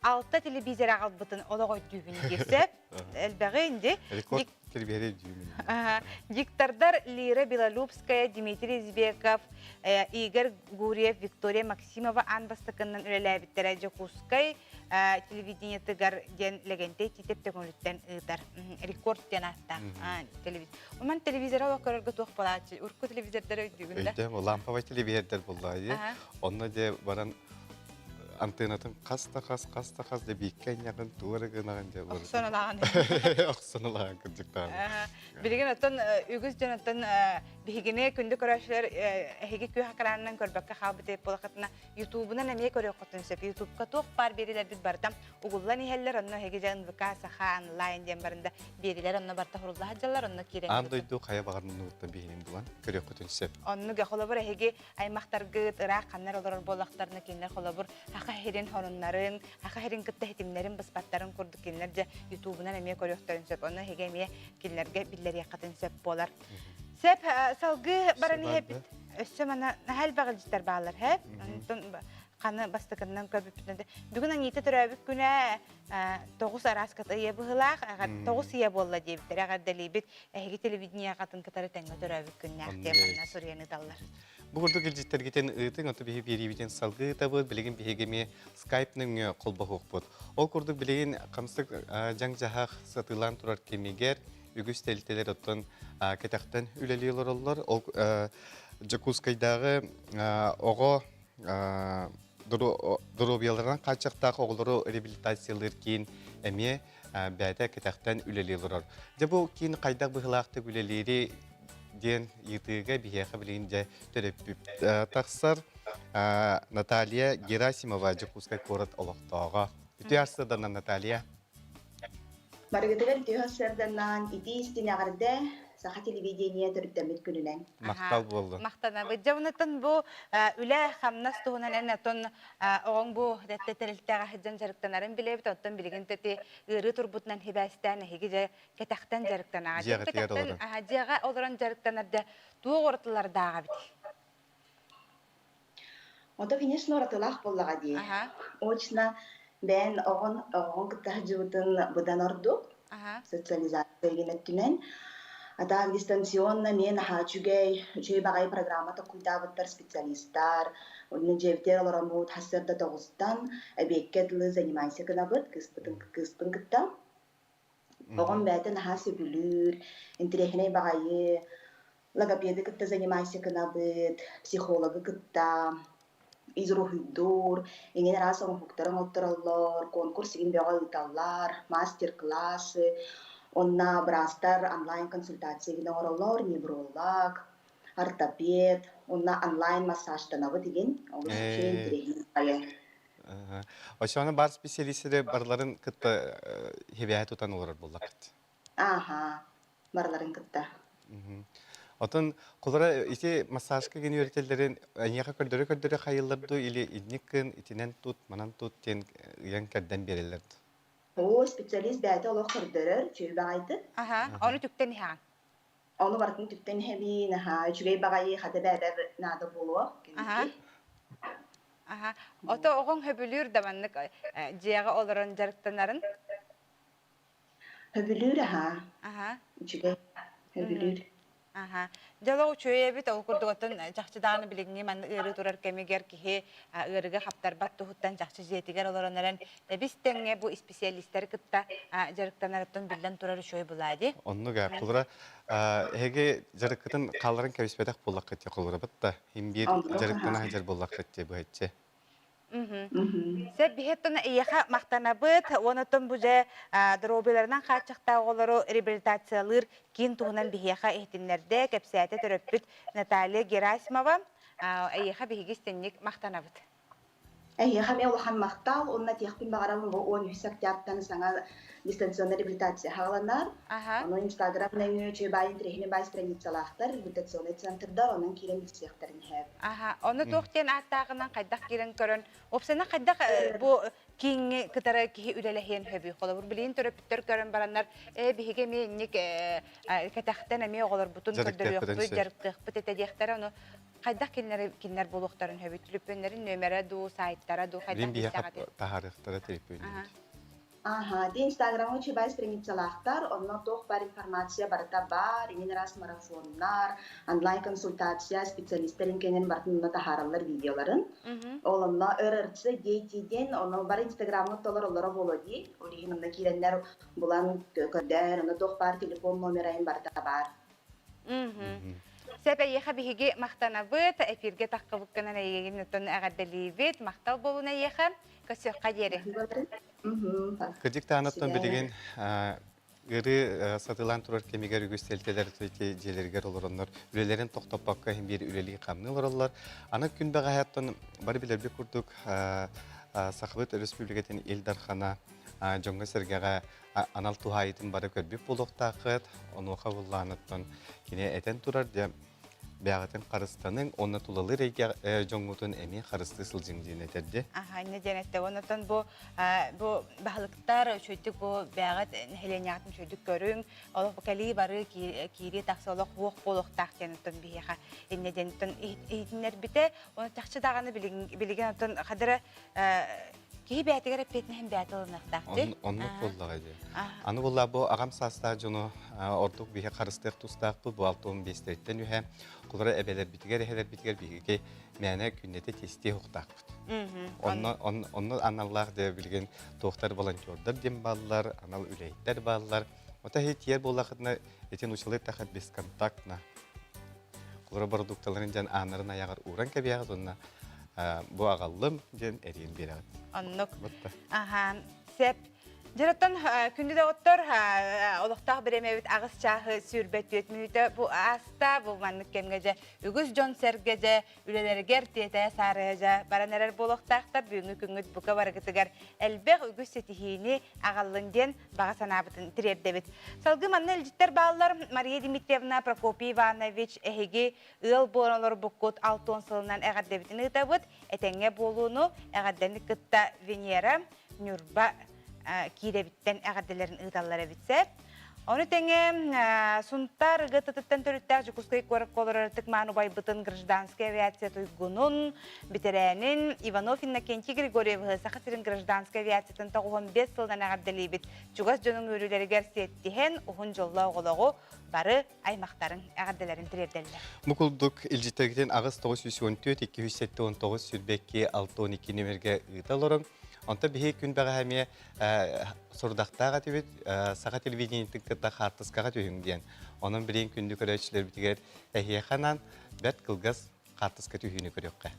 алта телевизор аҕалбытын олох өйдүүбүн диир сөп. Элбэҕи инди. Рекорд телевизор өйдүүбүн. Диктордар Лира Белолюбская, Дмитрий Избеков, Игорь Гурьев, Виктория Максимова аан бастакыннан үлэлээбиттэрэ Дьокуускай телевидениетыгар диэн Лэгэнтэй Тиитэп төҥүлүттэн ыытар рекорд диэн ааттаах телевизор. Онон телевизоры олох көрөргө туох буолааччы? Урукку телевизордары өйдүүгүн да? Өйдөм, ламповай телевизордар буоллаа. Онно дьэ баран антеннатын хас да хас, хас да хас да бииккэ анньаҕын, туора гынаҕын дьэ. Охсон ылаҕын. Охсон ылаҕын кырдьыктаан. Билигин оттон үгүс дьон оттон биһигини күндү көрөөччүлэр эһиги күөх экранынан көрбөккө хаалбыт буолахытына Ютубунан эмиэ көрүөххүтүн сөп. Ютубка туох баар биэриилэрбит барыта угуллан иһэллэр. Онно эһиги дьэ НВК Саха онлайн диэн барында биэриилэр онно барыта хурулла сылдьаллар. Онно киирэн Аан дойду хайа баҕар муннугуттан биһинин булан көрүөххүтүн сөп. Оннук холобур эһиги аймахтаргыт ыраах ханнар олорор буоллахтарына кинилэр холобур Саха сирин хоруннарын, Саха сирин кытта ситимнэрин быспаттарын курдук кинилэр дьэ Ютубунан эмиэ көрүөхтэрин сөп. Онно эһиги эмиэ кинилэргэ биллэриэххитин сөп буолар. Сөп, салгыы баран иһэбит. Өссө мана наһаа элбэх илдьиттэр бааллар, һэ? Онтон ханы бастакыннан көрбүппүтүнэн бүгүн Анита төрөөбүт күнэ тоҕус араас ыйа быһылаах, тоҕус ыйа буолла диэбиттэр. Эҕэрдэлиибит. Эһиги телевидениеҕатын кытары тэҥҥэ төрөөбүт күннээх диэн манна суруйан ыыталлар. Бу курдук илдьиттэргитин ыытыҥ, ото биһи биэриибитин салгыы ыытабыт. Билигин биһиги эмиэ скайп нөҥүө холбоһуохпут. Ол курдук билигин хамсык дьаҥ-дьаһах сатыылаан турар кэмигэр үгүс тэрилтэлэр оттон кэтэхтэн үлэлии олороллор. Ол Дьокуускайдааҕы оҕо доруобуйаларынан хааччахтаах оҕолору реабилитациялыыр киин эмиэ бэйэтэ кэтэхтэн үлэлии олорор. Дьэ бу киин хайдах быһыылаахтык үлэлиири диэн ыйытыыга биһиэхэ билигин дьэ төрөппүт тахсар Наталья Герасимова Дьокуускай куорат олохтооҕо. Үтүө арсыданан Наталья. Барыгытыгар үтүө сарсыарданан итии истиҥ эҕэрдэ. Саха телевидение төрүттэммит күнүнэн. Махтал буоллун. Махтанабыт. Дьэ, онтон бу үлэ хамнас туһунан эн оттон оҕоҥ бу дэттэ тэрилтэҕэ сылдьан дьарыктанарын билэбит. Оттон билигин тэти ыарыы турбутунан хибээстээн эһиги дьэ кэтэхтэн дьарыктанаҕа. Дьэ, Дьиэҕитигэр кэтэхтэн олорон. дьиэҕэ олорон дьарыктанар дьэ туох уратылардааҕа эбитий? Ото, конечно, уратылаах буоллаҕа дии. Очно бэйэн оҕон оҕоҕун кытта сылдьыбытын быдан ордук. Социализация игин өттүнэн. А так дистанционно эмиэ наһаа үчүгэй, үчүгэй баҕайы программа толкуйдаабыттар специалистар. Онно дьиэбитигэр олороммут сарсыарда тоҕустан эбиэккэ дылы занимайся гынабыт кыыспытын кыыспын кытта. Оҕом бэйэтэ наһаа сөбүлүүр, интэриэһинэй баҕайы логопеды кытта занимайся гынабыт, психологы кытта изруһуйдуур, иҥин араас оҥоһуктары оҥоттороллор, конкурс игин бөҕө ыыталлар, мастер-классы, онно быраастар онлайн-консультация игин оҥороллор, невролог, ортопед, онно онлайн массажтанабыт игин, олус үчүгэй интэриэһинэй баҕайы. Оччоҕуна баар специалистары барыларын кытта хибээһи тутан олорор буоллаххыт. Ааха, барыларын кытта. Отон кулара ити массажка гин үөрэтэллэрин эйиэхэ көрдөрө-көрдөрө хайыллар дуу или инник гын итинэн тут, манан тут диэн ыйан кэрдэн биэрэллэр дуу? Оо, специалист бэйэтэ олох көрдөрөр, үчүгэй баҕайытык. Аха, ону түктэн иһэҕин. Ону барытын түктэн иһэбин, аха, үчүгэй баҕайы хата бэйэбэр наада буолуо Аха. кэнники. Аха. Ото оҕоҥ сөбүлүүр да маннык дьиэҕэ олорон дьарыктанарын? Сөбүлүүр аһаа. Аха. Үчүгэй. Сөбүлүүр. Аха. Дьоло үчүгэй эбит, ол курдук оттон чахчы даҕаны билиҥҥи манна ыарыы турар кэмигэр киһи ыарыыга хаптарбат туһуттан чахчы дьиэтигэр олорон эрэн тэбис тэҥҥэ бу исписэлиистэри кытта дьарыктанарыттан биллэн турар үчүгэй булаа дии. Оннук ээ. Холобура, эһиги дьарыккытын хаалларан кэбиспэтэх буоллаххыт дии холобура да иһин биир Оннук дьарыктана аһаа. сылдьар буоллаххыт дии быһаччы. Сөп биһиэттэн эйиэхэ махтанабыт. Уонуттан бу дьэ доруобуйаларынан хааччахтаах оҕолору реабилитациялыыр киин туһунан биһиэхэ иһитиннэрдэ, кэпсээтэ төрөппүт Наталья Герасимова. Эйиэхэ биһиги истинник махтанабыт. Эһиэхэ эмиэ улахан махтал уонна этиэхпин баҕарабын бу 13 октябрьтан саҥа дистанционнай реабилитация саҕаланар. Ону Инстаграм нөҥүө үчүгэй баай интэриэһинэй баай страницалаахтар, реабилитационнай центрдар онон киирэн билсиэхтэрин иһэр. Аха, ону туох диэн ааттааҕынан хайдах киирэн көрөн, уопсайынан хайдах бу кииҥҥи кытары киһи үлэлэһиэн сөбүй? Холобур, билигин төрөппүттэр көрөн бараннар, ээ, биһиги эмиэ инник кэтэхтэн эмиэ оҕолорбутун Дьарыктыахпытын көрдөрүөхпүт, сөп. дьарыктыахпыт этэ диэхтэрэ, ону хайдах кинилэр кинилэр буолуохтарын сөбүй? Түлүпүөннэрин нүөмэрэ дуу, саайтара дуу, хайдах Билин биһиэхэ билсэҕитий? таһаарыахтара телефонньут. Аха, ити Инстаграмҥа үчүгэй страницалаахтар, онно туох баар информация барыта баар, иҥин араас марафоннар, онлайн-консультация, специалистарын кэнэн барытын онно таһаараллар видеоларын. Ол онно РРЦ дети диэн, онно бары Инстаграмҥа толороллоро буолуо дии. Ол иһин онно киирэннэр булан көрдөөн, онно туох баар телефон номерайын барыта баар. Сөп эйиэхэ биһиги махтанабыт, эфиргэ таххыбыккынан эйигин оттон эҕэрдэлиибит. Махтал буолун эйиэхэ. Көрсүөххэ диэри. Кырдьык таанаттан билигин ыарыы сатыылаан турар кэмигэр үгүс тэрилтэлэр дьиэлэригэр олороннор үлэлэрин тохтоппокко иһин биир үлэлии-хамныы олороллор. Аны күн бэҕэһээттэн бары билэрбит курдук Сахабыт Өрөспүүбүлүкэтин Ил Дархана дьоҥҥо-сэргэҕэ анал туһаайыытын бары көрбүт буолуохтааххыт. Онуоха буллааныттан кини этэн турар дьэ бэйэҕитин харыстаныҥ уонна тулалыыр эйгэ дьоҥҥутун эмиэ харыстыы сылдьыҥ диэн этэрди. Аха, иннэ диэн этте. Оннотон бу бу баһылыктар үчүгдүк бу бэйэҕит нэһилиэнньэҕитин үчүгдүк көрүҥ, олох кэлии барыы киирии тахса олох буох буолуохтаах диэн оттон биһиэхэ иннэ диэн оттон иһитиннэрбитэ. Оны чахчы даҕаны билигин оттон хадара Киһи бэйэтигэр эппиэтинэһин бэйэтэ ылыныахтаах дии. Оннук буоллаҕа дии. Аны буолла бу аҕам саастаах дьону ордук биһи харыстыах тустаахпыт бу 65-тэриттэн үһэ кулара эбэлэрбитигэр эһэлэрбитигэр биһиги мээнэ күннэтэ тестиэ уһуктаахпыт. Онно онно аналлаах дьэ билигин туохтар волонтердар диэн бааллар, анал үлэһиттэр бааллар. Ота иһи тиэр буоллахытына итин училы тахат бесконтактно. Кулара продукталарын дьан ааннарын аяҕар ууран кэбиэҕит уонна бу аҕаллым диэн эриэн биэрэҕит. Оннук. Аха, сеп. Дьароттон күндү доҕоттор, олохтоох бириэмэбит аҕыс чааһы 24 мүнүүтэ бу ааста. Бу маннык кэмҥэ дьэ үгүс дьон-сэргэ дьэ үлэлэригэр тиэтэйэ саарыйа дьэ баран эрэр буолуохтаахтар. Бүгүҥҥү күҥҥүт бука барыгытыгар элбэх үгүс ситиһиини аҕаллын диэн баҕа санаабытын тириэрдэбит. Салгыы манна илдьиттэр бааллар. Мария Дмитриевна, Прокопий Иванович, эһиги ыал буолан олорбуккут 60 сылынан эҕэрдэбитин ыытабыт. Этэҥҥэ буолууну эҕэрдэни кытта Венера Ньурба киирэбиттэн эҕэрдэлэрин ыыталлар эбит сөп. Ону тэҥэ Сунтаар ГТТ-ттан төрүттээх Дьокуускай куоракка олорор ытык-маан убайбытын гражданскай авиация туйгунун, бэтэрээнин Иванов Иннокентий Григорьевиһы Саха сирин гражданскай авиациятын 95 сылынан эҕэрдэлиибит. Чугас дьонуҥ үөрүүлэригэр сиэттиһэн, уһун дьоллоох олоҕу бары аймахтарын эҕэрдэлэрин тириэрдэллэр. Бу курдук илдьиттэргитин 8 914 279 22 62 нүмергэ ыыта олоруҥ. Онтон биһи күн бэҕэһээ эмиэ сорудахтаах этибит саха телевидениетин кытта хаартыскаҕа түһүҥ диэн. Онон билигин күндү көрөөччүлэрбитигэр эһиэхэ анаан бэрт кылгас хаартыска түһүүнү көрүөххэ.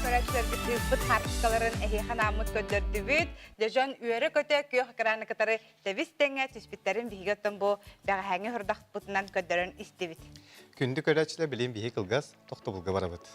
Көрөөччүлэрбит ыыппыт хаартыскаларын эһиэхэ анааммыт көрдөрдүбүт. Дьэ дьон үөрэ-көтө күөх экраны кытары тэбис-тэҥҥэ түспүттэрин биһиги оттон бу бэҕэһээҥҥи сорудахпытынан көрдөрөн истибит. Күндү көрөөччүлэр билигин биһиги кылгас тохтобулга барабыт.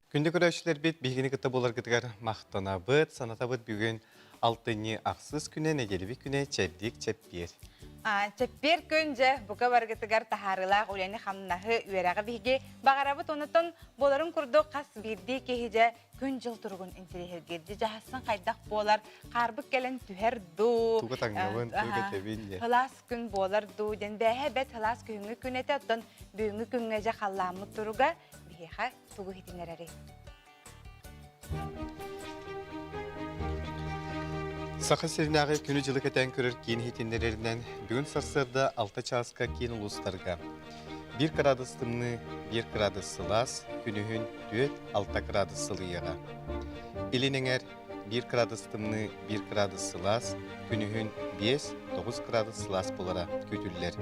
Күндү көрөөччүлэрбит биһигини кытта буоларгытыгар махтанабыт, санатабыт бүгүн алтынньы ахсыс күнэ, нэдиэлэбит күнэ чэбдик чэппиэр. Чэппиэр күн дьэ бука баргытыгар таһаарыылаах үлэни-хамнаһы, үөрэҕи биһиги баҕарабыт онотон буоларын курдук хас биирдии киһи дьэ күн-дьыл туругун интэриэһиргиир. Дьаһассын хайдах буолар, хаарбыт кэлэн түһэр дуу, Туга таҥнабын, туга кэтэбин диэн. Сылаас күн буолар дуу диэн бээһэ бэт сылаас күһүҥҥү күн этэ, оттон бүгүҥҥү күҥҥэ дьэ халлааммыт туруга биһиэхэ тугу иһитиннэрэрий? Саха сиринээҕи күнү-дьылы кэтээн көрөр киин иһитиннэрэринэн, бүгүн сарсыарда 6 чааска киин улуустарга 1 кыраадыс тымныы, 1 кыраадыс сылаас, күнүһүн 4-6 кыраадыс сылыйыаҕа. Илин эҥэр 1 кыраадыс тымныы, 1 кыраадыс сылаас, күнүһүн 5-9 кыраадыс сылаас буолара күүтүллэр.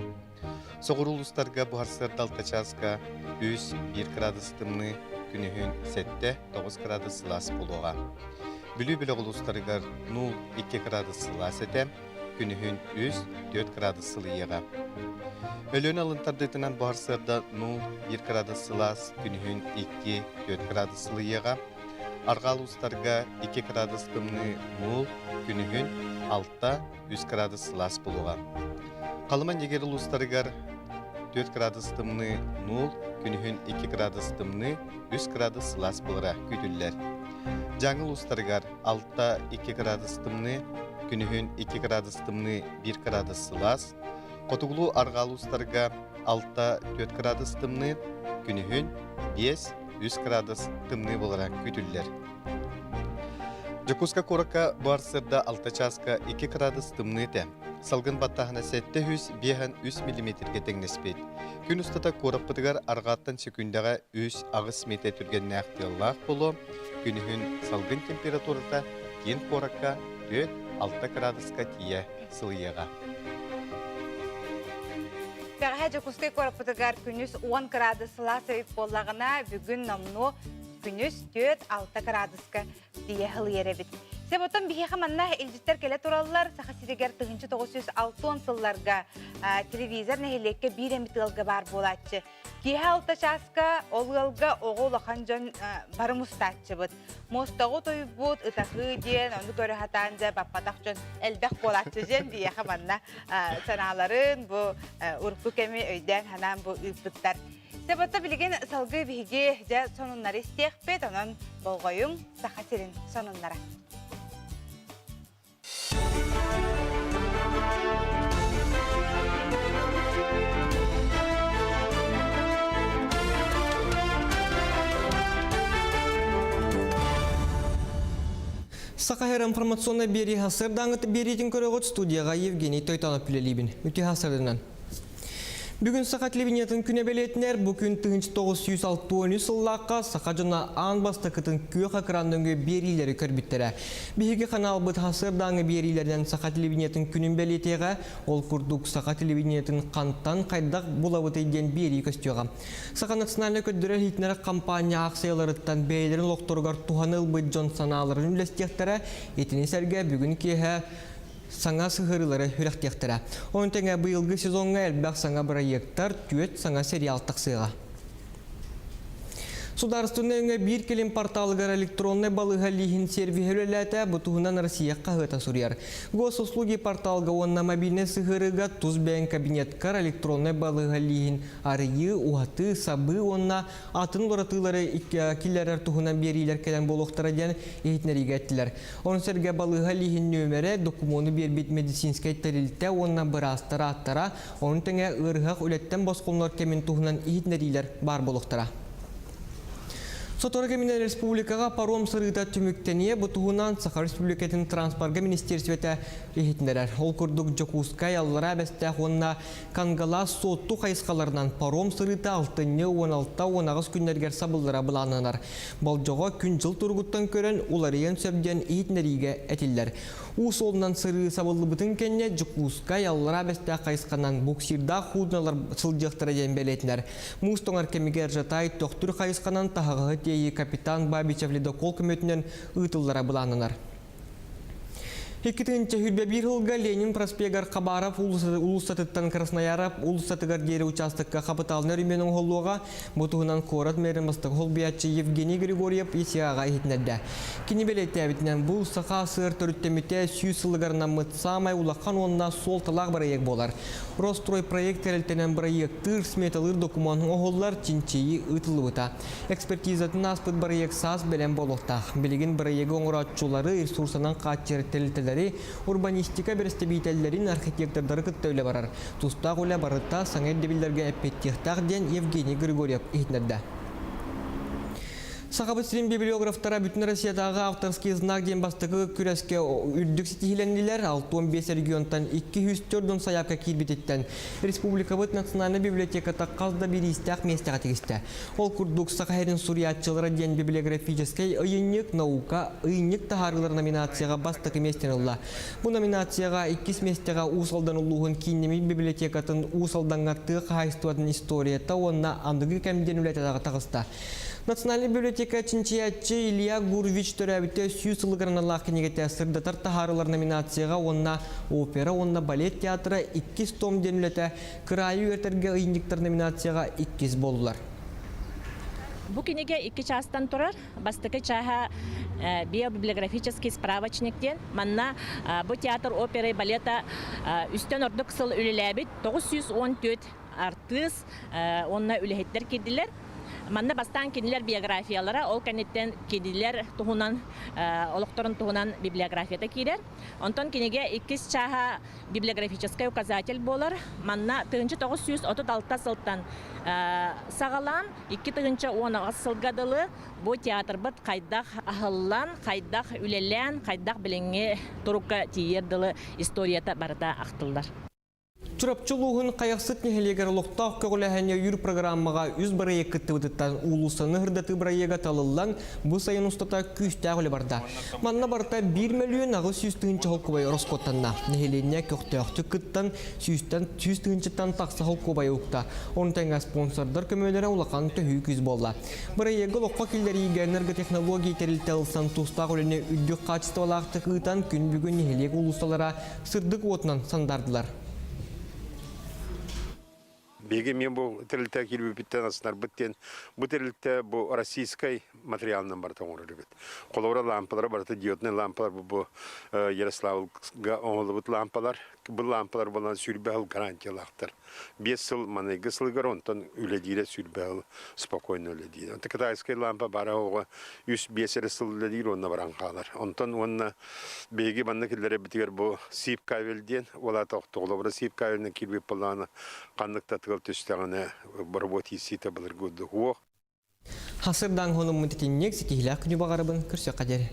Соҕуруу улуустарга буһарсыарда алта чааска үс, биир кыраадыс тымныы, күнүһүн сэттэ, тоҕус кыраадыс сылаас буолуоҕа. Бүлүү бөлөх улуустарыгар нуул икки кыраадыс сылаас этэ, күнүһүн үс, түөрт кыраадыс сылыйыаҕа. Өлүөнэ алын тардыытынан буһарсыарда нуул биир кыраадыс сылаас, күнүһүн икки, түөрт кыраадыс сылыйыаҕа. Арҕаа улуустарга икки кыраадыс тымныы нуул, күнүһүн алта, үс кыраадыс сылаас буолуоҕа. Халыма Нигер улуустарыгар 4 кыраадыс тымныы нуул, күнүһүн 2 кыраадыс тымныы, 3 кыраадыс сылаас буолара күүтүллэр. Дьааҥы улуустарыгар 6-2 кыраадыс тымныы, күнүһүн 2 кыраадыс тымныы, 1 кыраадыс сылаас, хотугулуу арҕаа улуустарга 6-4 кыраадыс тымныы, күнүһүн 5-3 кыраадыс тымныы буолара күүтүллэр. Дьокуускай куоракка бу сырда 6 чааска 2 кыраадыс тымныы этэ. Салгын баттааһына 753 миллиметргэ тэҥнэспит. Күн устата куораппытыгар арҕааттан сөкүүндэҕэ 3-8 метр түргэннээх тыаллаах буолуо. Күнүһүн салгын температурата киин куоракка 4-6 кыраадыска тиийэ сылыйыаҕа. Бэҕэһээ Дьокуускай куораппытыгар күнүс 10 кыраадыс сылаас эбит буоллаҕына, бүгүн номнуо күнүс 4-6 кыраадыска тиийэ сылыйар эбит. Себотон биһиэхэ манна илдьиттэр кэлэ тураллар. Саха сиригэр 1960 сылларга телевизор нэһилиэккэ биир эмит ыалга баар буолааччы. Киэһэ алта чааска ол ыалга оҕо улахан дьон бары мустааччыбыт. Муостаҕы утуйбут, ытаһыы диэн, ону көрө сатаан дьэ баппатах дьон элбэх буолааччы диэн биһиэхэ манна санааларын бу урукку кэми өйдөөн-санаан бу ыыппыттар. Себотто билигин салгыы биһиги дьэ сонуннары истиэхпит, онон болҕойуҥ Саха сирин сонуннара. Саха Сир информационнай биэрии сарсыардааҥҥыт биэриитин көрөҕүт студияҕа Евгений Тойтонов үлэлиибин. Үтүө сарсыарданан. Бүгүн саха телевидениетын күнэ бэлиэтинэр бу күн 1963 сыллаахха саха дьоно аан бастакытын күөх экран нөҥүө биэриилэри көрбүттэрэ. Биһиги ханаалбыт сарсыардааҥҥы биэриилэринэн саха телевидениетын күнүн бэлиэтиэҕэ, ол курдук саха телевидениетын хантан хайдах булабытый диэн биэрии көстүөҕэ. Саха национальнай көрдөрөр иһитиннэрэр хампаанньа аахсыйаларыттан бэйэлэрин олохторугар туһаны ылбыт дьон санааларын үллэстиэхтэрэ. Итини сэргэ бүгүн киэһэ саҥа сыһыарыылары үрэхтиэхтэрэ. Ону тэҥэ быйылгы сезоҥҥа элбэх саҥа бырайыактар, түөрт саҥа сериал тахсыаҕа. Судаарыстыбаннай өҥө биир кэлим порталыгар электроннай балыыһа лииһин сервиһэ үлэлээтэ, бу туһунан Россия хаһыата суруйар. Госуслуги порталга уонна мобильнай сыһыарыыга тус бэйэҥ кабинеткар электроннай балыыһа лииһин арыйыы, уһатыы, сабыы уонна атын уларытыылары киллэрэр туһунан биэриилэр кэлэн буолуохтара диэн иһитиннэриигэ эттилэр. Ону сэргэ балыыһа лииһин нүөмэрэ, докумуону биэрбит медицинскэй тэрилтэ уонна быраастар ааттара, ону тэҥэ ыарыһах үлэттэн босхолонор кэмин туһунан иһитиннэриилэр баар буолуохтара. Сотору кэминэн республикаҕа паром сырыыта түмүктэниэ, бу туһунан Саха Республикатын транспорга министиэристибэтэ иһитиннэрэр. Ол курдук Дьокуускай, Аллараа Бэстээх уонна Кангалаас Суотту хайысхаларынан паром сырыыта алтынньы 16-18 күннэригэр сабыллара былааннанар. Болдьоҕо күн-дьыл туругуттан көрөн уларыйан сөп диэн иһитиннэриигэ этиллэр. Уу суолунан сырыы сабыллыбытын кэннэ Дьокуускай, Аллараа Бэстээх хайысханан буксирдаах хуудуналар сылдьыахтара диэн бэлиэтинэр. Муус тоҥор кэмигэр Жатай Төхтүр хайысханан таһаҕаһы тиэйии капитан Бабичев ледокол көмөтүнэн ыытыллара былааннанар. 2021 сылга Ленин проспегар Хабаров уулуссатыттан Краснояров уулуссатыгар диэри учаастакка хапытаалынай өрөмүөн оҥоһуллуоҕа. Бу туһунан куорат мэрин бастакы холбуйааччы Евгений Григорьев ИСИА-ҕа иһитиннэрдэ. Кини бэлиэтээбитинэн, бу Саха СССР төрүттэммитэ 100 сылыгар анаммыт саамай улахан уонна суолталаах бырайыак буолар. Ростройпроект тэрилтэнэн бырайыактыыр, сметалыыр докумуон оҥоһуллар, чинчийии ыытыллыбыта. Экспертизатын ааспыт бырайыак саас бэлэм буолуохтаах. Билигин бырайыагы оҥорооччулары, ресурсанан хааччыйар тэрилтэлэри, урбанистика бэрэстэбиитэллэрин, архитектордары кытта үлэ барар. Тустаах үлэ барыта саҥа ирдэбиллэргэ эппиэттиэхтээх диэн Евгений Григорьев иһитиннэрдэ. Сахабыт сирин библиографтара Бүтүн Россиятааҕы авторский знак диэн бастакы күрэскэ үрдүк ситиһиилэннилэр. 65 регионтан 204 сайаапка киирбититтэн республикабыт национальнай библиотеката хас да бириистээх миэстэҕэ тигистэ. Ол курдук Саха сирин суруйааччылара диэн библиографическай ыйынньык наука ыйынньык таһаарыылар номинацияҕа бастакы миэстэни ылла. Бу номинацияҕа иккис миэстэҕэ Уус Алдан улууһун кииннэммит библиотекатын Уус Алдаҥҥа тыа хаһаайыстыбатын историята уонна аныгы кэм диэн үлэтэ таҕыста. Национальнай библиотека чинчийээччи Илья Гурвич төрөөбүтэ 100 сылыгар аналлаах кинигэтэ сырдатар таһаарыылар номинацияҕа уонна опера уонна балет театра иккис том диэн үлэтэ Кыраайы үөрэтэргэ ыйынньыктар номинацияҕа иккис буоллулар. Бу кинигэ икки чаастан турар. Бастакы чааһа биобиблиографический справочник диэн. Манна бу театр оперы и балета үстэн ордук сыл үлэлээбит 914 артыыс уонна үлэһиттэр киирдилэр. Манна бастаан кинилэр биографиялара, ол кэнниттэн кинилэр туһунан олохторун туһунан библиографията киирэр. Онтон кинигэ иккис чааһа библиографическай указатель буолар. Манна 1936 сылтан саҕалаан 2018 сылга дылы бу театрбыт хайдах аһыллан, хайдах үлэлээн, хайдах билиҥҥи турукка тиийэр дылы историята барыта ахтыллар. Чурапчы улууһун Хайахсыт нэһилиэгэр олохтоох көҕүлээһини өйүүр программаҕа үс бырайыак кыттыбытыттан уулуссаны сырдатыы бырайыага талыллан, бу сайын устата күүстээх үлэ барда. Манна барыта 1 мөлүйүөн 800 тыһыынча холкубай ороскуоттанна. Нэһилиэнньэ көхтөөхтүк кыттан, сүүстэн 100 тыһыынчаттан тахса холкуобайы укта. Ону тэҥэ спонсордар көмөлөрө улахан төһүү күүс буолла. Бырайыагы олоххо киллэриигэ энерготехнология тэрилтэ ылсан тустаах үлэни үрдүк хаачыстыбалаахтык ыытан, күн бүгүн нэһилиэк уулуссалара сырдык уотунан сандардылар. Биһиги мен бу тэрилтэ киирбиппиттэн астынарбыт диэн бу тэрилтэ бу российскай материалынан барыта оҥорор эбит. Холобура лампалара барыта диодный лампалар бу бу Ярославльга оҥоһуллубут лампалар. Бу лампалар буолан сүүрбэ сыл гарантиялаахтар. Биэс сыл маныйгы сылыгар онтон үлэлиирэ сүүрбэ сыл спокойно үлэлиир. Онтон китайскай лампа бара оҕо үс биэс эрэ сыл үлэлиир уонна баран хаалар. Онтон уонна Биһиги манна киллэрэрбитигэр бу сип кабель диэн, ол аата охтоҕолобура сип кабельынан киирбит буоллаҕына, ханнык да тыал түстэҕинэ боробуот тиийсиитэ былыргы курдук уох. Хасырдаан хонуммут итинник ситиһиилээх күнү баҕарабын көрсүөххэ диэри.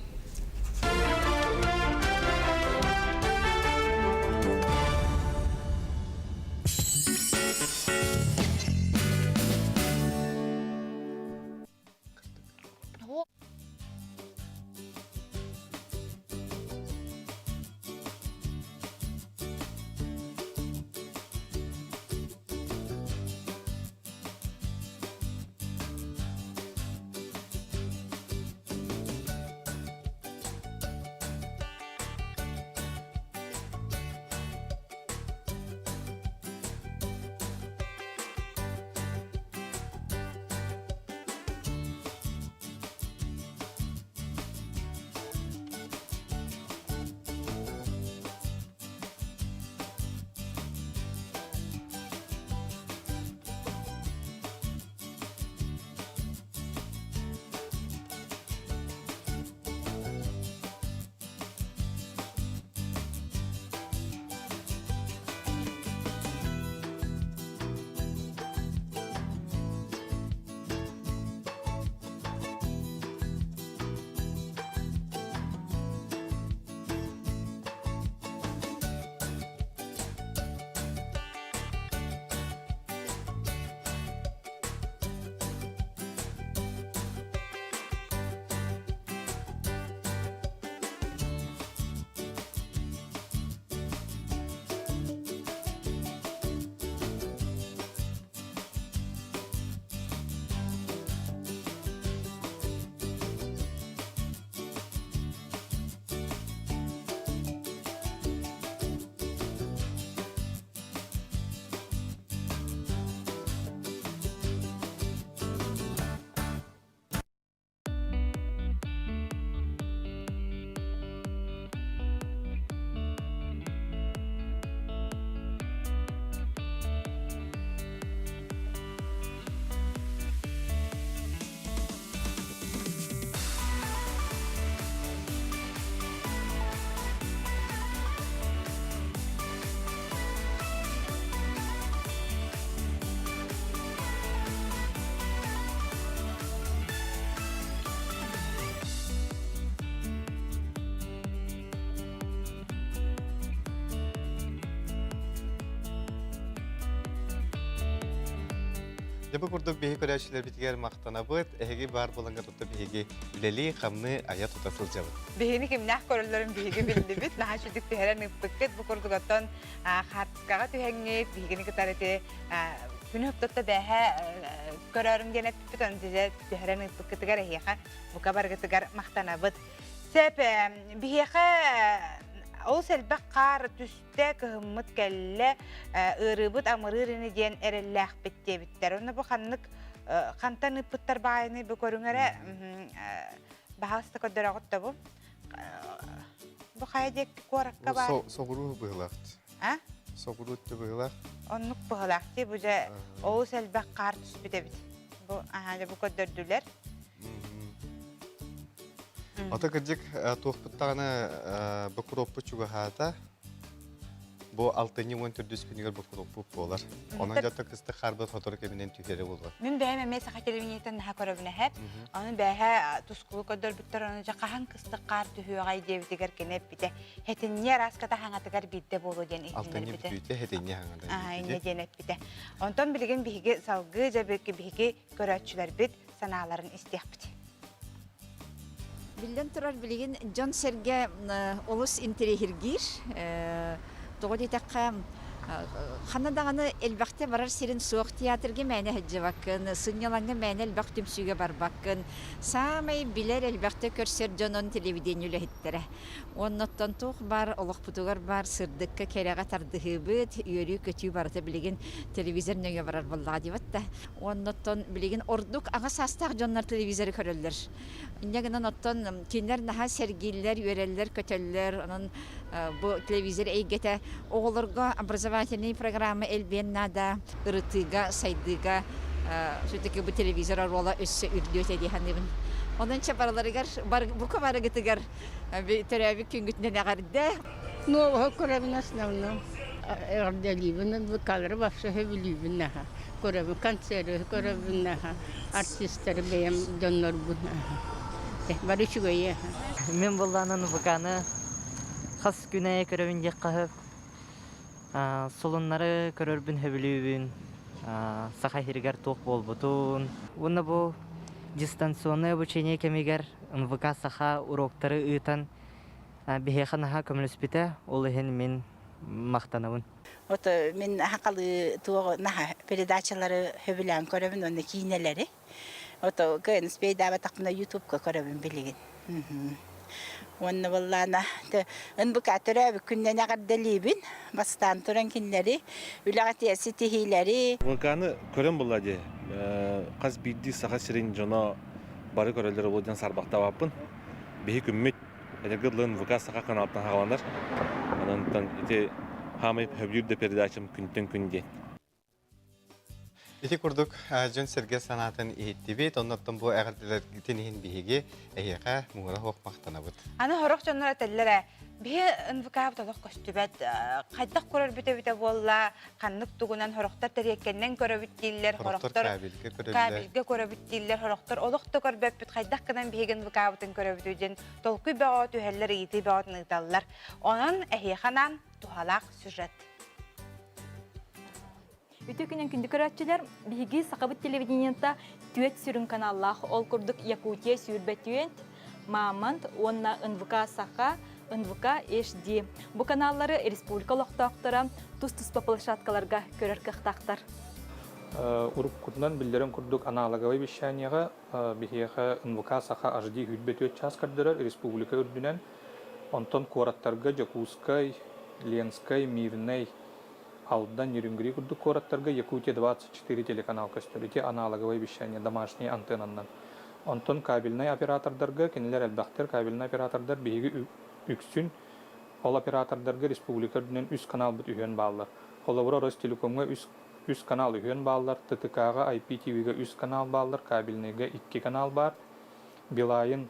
Дьэ бу курдук биһи көрөөччүлэрбитигэр махтанабыт. Эһиги баар буоланга тутта биһиги үлэлии, хамныы, айа тута сылдьабыт. Биһигини кимнээх көрөллөрүн биһиги биллибит. Наһаа үчүгдүк түһэрэн ыыппыккыт. Бу курдук оттон хаартыскаҕа түһэҥҥит, биһигини кытары ити күнү тута бээһэ көрөөрүҥ диэн эппиппит, ону дьэ түһэрэн ыыппыккытыгар эһиэхэ бука барыгытыгар махтанабыт. Сөп, биһиэхэ олус элбэх хаар түстэ, кыһыммыт кэллэ, ыарыыбыт амырыыр ини диэн эрэллээхпит диэбиттэр. Онно бу ханнык хантан ыыппыттар баайыны бу көрүҥ эрэ баһаалыста көрдөрөҕүт да бу. Бу хайа диэки куоракка баар? Соҕуруу быһылаах. А? Соҕуруу өттө быһылаах. Оннук быһылаах дии бу дьэ олус элбэх хаар түспүт эбит. Бу аһаа дьэ бу көрдөрдүлэр. Ата кырдьык туохпут даҕаны бокуруоппут чугаһаата. Бу алтынньы 14 күнүгэр бокуруоппут буолар. Онон дьото кыстык хаарбыт сотору кэминэн түһэрэ буолуо. Мин бэйэм эмиэ саха телевидениетын наһаа көрөбүн эһэ. Ону бэйэһэ тускулу көрдөрбүттэр, ону дьэ хаһан кыстык хаар түһүөҕэй диэбитигэр кини эппитэ. Хэтинньи арааската хаҥатыгар биирдэ буолуо диэн Алтынньы иһитиннэрбитэ. бүтүүтэ хэтинньи хаҥата Аа, инньэ диэн эппитэ. Онтон билигин биһиги салгыы дьэ биһиги көрөөччүлэрбит санааларын истиэхпит. Биллэн турар, билигин дьон-сэргэ олус интэриэһиргиир. Тоҕо диэтэххэ, ханна даҕаны элбэхтэ барар сирин суох театрга мээнэ сылдьыбаккын, сынньалаҥҥа мээнэ элбэх түмсүүгэ барбаккын. Саамай билэр, элбэхтэ көрсөр дьонун телевидение үлэһиттэрэ. Уонна оттон туох баар олохпутугар баар сырдыкка, кэрэҕэ тардыһыыбыт, үөрүү-көтүү барыта билигин телевизор нөҥүө барар буоллаҕа диэбит да. Уонна оттон билигин ордук аҕа саастаах дьоннор телевизоры көрөллөр. Инньэ гынан оттон кинилэр наһаа сэргииллэр, үөрэллэр, көтөллөр. Онон бу телевизор эйгэтэ оҕолорго образовательный программа элбиэн наада. Ырытыыга, сайдыыга все-таки бу телевизор оруола өссө үрдүө этэ дии саныыбын. Онон чэ барыларыгар, бука барыгытыгар төрөөбүт күҥҥүтүнэн эҕэрдэ. Нового көрөбүн основном. Эҕэрдэлиибин, НВК-лары вообще сөбүлүүбүн наһаа. Көрөбүн, концерты көрөбүн наһаа. Артистары бэйэм дьоннорбун Бары үчүгэйи. Мин буоллаҕына НВК-ны хас күн аайы көрөбүн диэххэ сөп. Солуннары көрөрбүн сөбүлүүбүн. Саха сиригэр туох буолбутун. Уонна бу дистанционное обучение кэмигэр НВК Саха уроктары ыытан биһиэхэ наһаа көмөлөспүтэ. Ол иһин мин махтанабын. Вот мин хакалы туох наха передачалары сөбүлээн көрөбүн уонна киинэлэри. Вот кнспейдаабатахпына ютубка көрөбүн билигин. Уонна буоллаана НБК төрөөбүт күннэн эҕэрдэлиибин. Бастаан туран кинилэри үлэҕэ ситиһиилэри. ВК-ны көрөн буолла дии. Хас биирдии Саха сирин дьоно бары көрөллөр буолуо диэн саарбахтаабаппын. Биһи күммүт Энерго дылын ВК Саха каналтан хааланар. Онон ити хаамай хөбүлүүр да передачам күнтэн күн диэн. Ити курдук дьон-сэргэ санаатын иһиттибит, оннуттан бу эҕэрдэлэргитин иһин биһиги эһиэхэ муҥура суох махтанабыт. Аны сорох дьоннор этэллэр ээ, биһи НВК-быт олох көстүбэт, хайдах көрөрбүт эбитэ буолла, ханнык тугунан сорохтор тэриэккэннэн көрөбүт дииллэр, сорохтор кабельгэ көрөллөр. Кабельгэ көрөбүт дииллэр, сорохтор олох да көрбөппүт, хайдах гынан биһиги НВК-бытын көрөбүтүй диэн толкуй бөҕө түһэллэр, ыйытыы бөҕөтүн ыыталлар. Онон эһиэхэ анаан туһалаах сюжет. Үтүө күнүн күндү көрөөччүлэр, биһиги Сахабыт телевидениета түөрт сүрүн каналлаах, ол курдук Якутия сүүрбэ түөрт, Мамонт уонна НВК Саха, НВК HD. Бу каналлары республика олохтоохторо тус-туспа площадкаларга көрөр кыахтаахтар. Уруккутунан биллэрин курдук аналоговай вещаниеҕа биһиэхэ НВК Саха HD 24 час көрдөрөр республика үрдүнэн, онтон куораттарга Дьокуускай, Ленскэй, Мирнэй, Алдан, Нерюнгри курдук куораттарга Якутия 24 телеканал көстөр. Ити аналоговое вещание домашний антеннанан. Онтон кабельнай оператордарга кинилэр элбэхтэр. Кабельнай оператордар биһиги үксүн ол оператордарга республика үрдүнэн үс каналбыт үһүөн бааллар. Холобура, Ростелекомҥа үс канал үһүөн бааллар, ТТК-ҕа, IPTV-га үс канал бааллар, кабельнайга икки канал баар. Билайн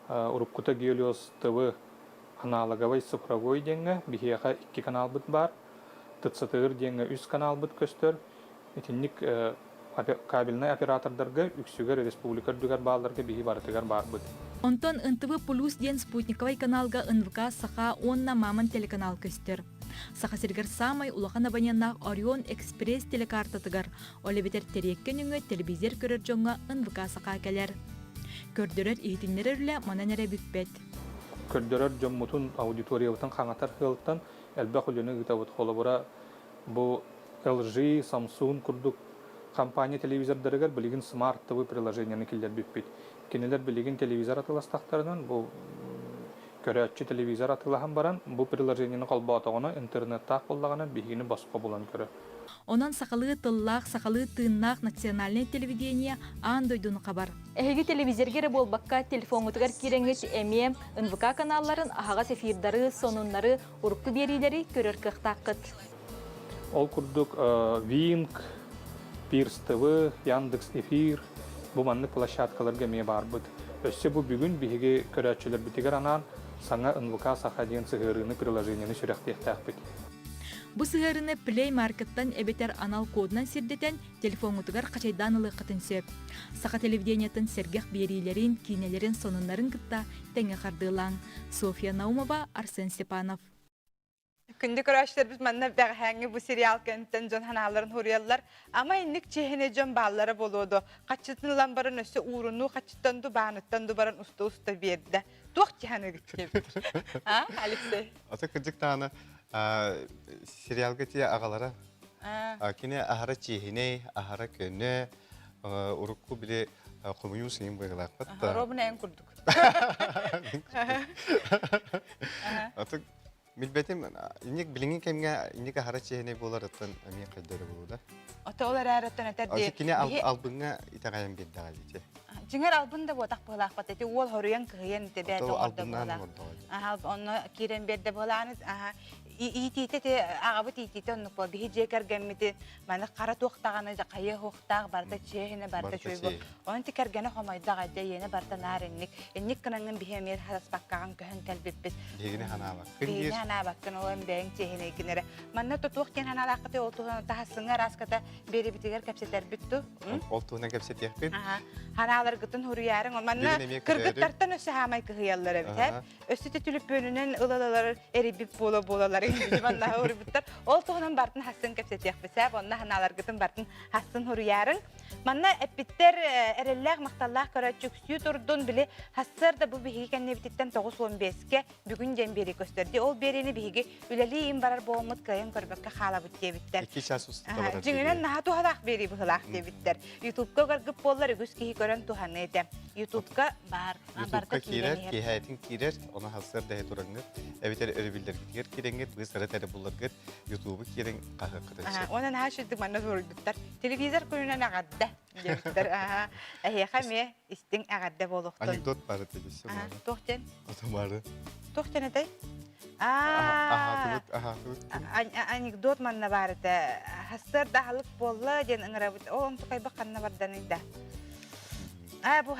уруккута Гелиос ТВ аналоговай цифровой диэҥҥэ биһиэхэ икки каналбыт баар. ТЦТР диэҥҥэ үс каналбыт көстөр. Итинник кабельнай оператордарга үксүгэр республика үрдүгэр баалларга биһи барытыгар баарбыт. Онтон НТВ Плюс диэн спутниковай каналга НВК Саха уонна Мамонт телеканал көстөр. Саха сиригэр саамай улахан абоненнаах Орион Экспресс телекартатыгар, ол эбэтэр Тэриэккэ нөҥүө телевизор көрөр дьоҥҥо НВК Саха кэлэр. Көрдөрөр иһитиннэрэр үлэ манан эрэ бүппэт. Көрдөрөр дьоммутун, аудиториябытын хаҥатар сыалтан элбэх үлэни ыытабыт. Холобура, бу LG, Samsung курдук компания телевизордарыгар билигин Smart TV приложениены киллэрбиппит. Кинилэр билигин телевизор атыыластахтарынан бу көрөөччү телевизор атыылаһан баран бу приложениены холбоотоҕуна интернеттаах буоллаҕына биһигини босхо булан көрөр. Онон сахалыы тыллаах, сахалыы тыыннаах национальнай телевидение аан дойдуну хабар. Эһиги телевизорга эрэ буолбакка, телефоҥҥутугар киирэҥҥит эмиэ НВК каналларын аһаҕас эфирдары, сонуннары, урукку биэриилэри көрөр кыахтааххыт. Ол курдук Wink, Пирс ТВ, Яндекс Эфир бу маннык площадкаларга эмиэ баарбыт. Өссө бу бүгүн биһиги көрөөччүлэрбитигэр анаан саҥа НВК Саха диэн сыһыарыыны приложениены сүрэхтиэхтээхпит. Бу сыһыарыыны Play Market-тан эбэтэр анал кодунан сирдэтэн телефоҥҥутугар хачайдаан ылыаххытын сөп. Саха телевидениетын сэргэх биэриилэрин, киинэлэрин, сонуннарын кытта тэҥҥэ хардыылааҥ. Софья Наумова, Арсен Степанов. Күндү көрөөччүлэрбит манна бэҕэһээҥҥи бу сериал кэнниттэн дьон санааларын суруйаллар. Ама инник чиэһинэй дьон бааллара буолуо дуо? Хаччытын ылан баран өссө уурунуу хаччыттан ду бааныттан ду баран уста-уста биэрдэ. Туох чиһаныгыт диэбит. А, Алексей? Ата кырдьык даҕаны сериалга тиийэ аҕалара кини аһара чиэһинэй, аһара көнө, урукку били хомуйуу сыйын быһыылаахпыт. Робина эн курдук. Аты Билбэтим, инник билиҥҥи кэмҥэ инник аһара чиэһинэй буоларыттан эмиэ хайдары буолуу да. Ото ол эрээрэттэн этэр дии. Кини албыҥҥа итэҕэйэн биэрдэҕэ дии. Дьиҥэр албын да буотах быһылаахпат ити уол хоруйан кыһыйан ити бэйэтэ оҥордо быһылаах. Аха онно киирэн биэрдэ быһылааны аха иитиитэ ити аҕабыт иитиитэ оннук буол биһи дьиэ кэргэммити маны хара туохтаҕаны хайа уохтаах барыта чиэһинэ барыта үчүгэй буол. Онон ити кэргэнэ хомойдох айда иэнэ барыта наар инник. Инник гынаҥҥын биһи эмиэ хараспаккаҕын көһөн кэлбиппит. Биһигини ханаабаккын Биһигини ханаабаккын ол эн бэйэҥ чиэһинэйгин эрэ. Манна тутуох диэн ханаалааххытый ол туһунан таһассыҥҥа арааската биэрибитигэр кэпсэтэрбит ту. Ол туһунан кэпсэтиэхпит. Ханааларгытын хуруйаарыҥ. Манна кыргыттартан өссө хаамай кыһыйаллар эбит. Өссө те түлүпүөнүнэн ылалалар эрийбит буола буолалар манна уруйбуттар. Ол туһунан бартын хассын кэпсэтиэхпит. Сээп онно ханааларгытын бартын хассын хуруйаарыҥ. Манна эппиттэр эрэллээх махталлаах көрөөччү үксүү турдун били хассыарда бу биһиги кэннибититтэн 95-кэ бүгүн диэн биэрии көстөр. Ол биэриини биһиги үлэлии им барар буолмут кыайан көрбөккө хаалабыт диэбиттэр. Икки час устата барар. Дьиҥинэн наһаа туһалаах биэрии быһылаах диэбиттэр. Ютубка угаргыт буоллар үгүс киһи көрөн туһаныы этэ. Ютубка баар. Ютубка киирэр, киэһээтин киирэр, ону хассыарда иһэ тураҥҥыт, эбэтэр өрөбүллэргитигэр киирэҥҥит, быыс-арыт эрэ булларгыт, Ютубу киирэн хаһыаккытын сөп. Онон наһаа үчүгдүк манна суруйбуттар. Телевизор күнүнэн эҕэрдэ диэбиттэр. Эһиэхэ эмиэ истиҥ эҕэрдэ буолуохтун. Анекдот баар этэ десем. Туох диэн? Отомары. Туох диэн этэй? Аһаатыбыт, аһаатыбыт. Анекдот манна баар этэ. Хассыарда аһылык буолла диэн ыҥырабыт. Ол онтукайбыт ханна барданый да? Аа, бу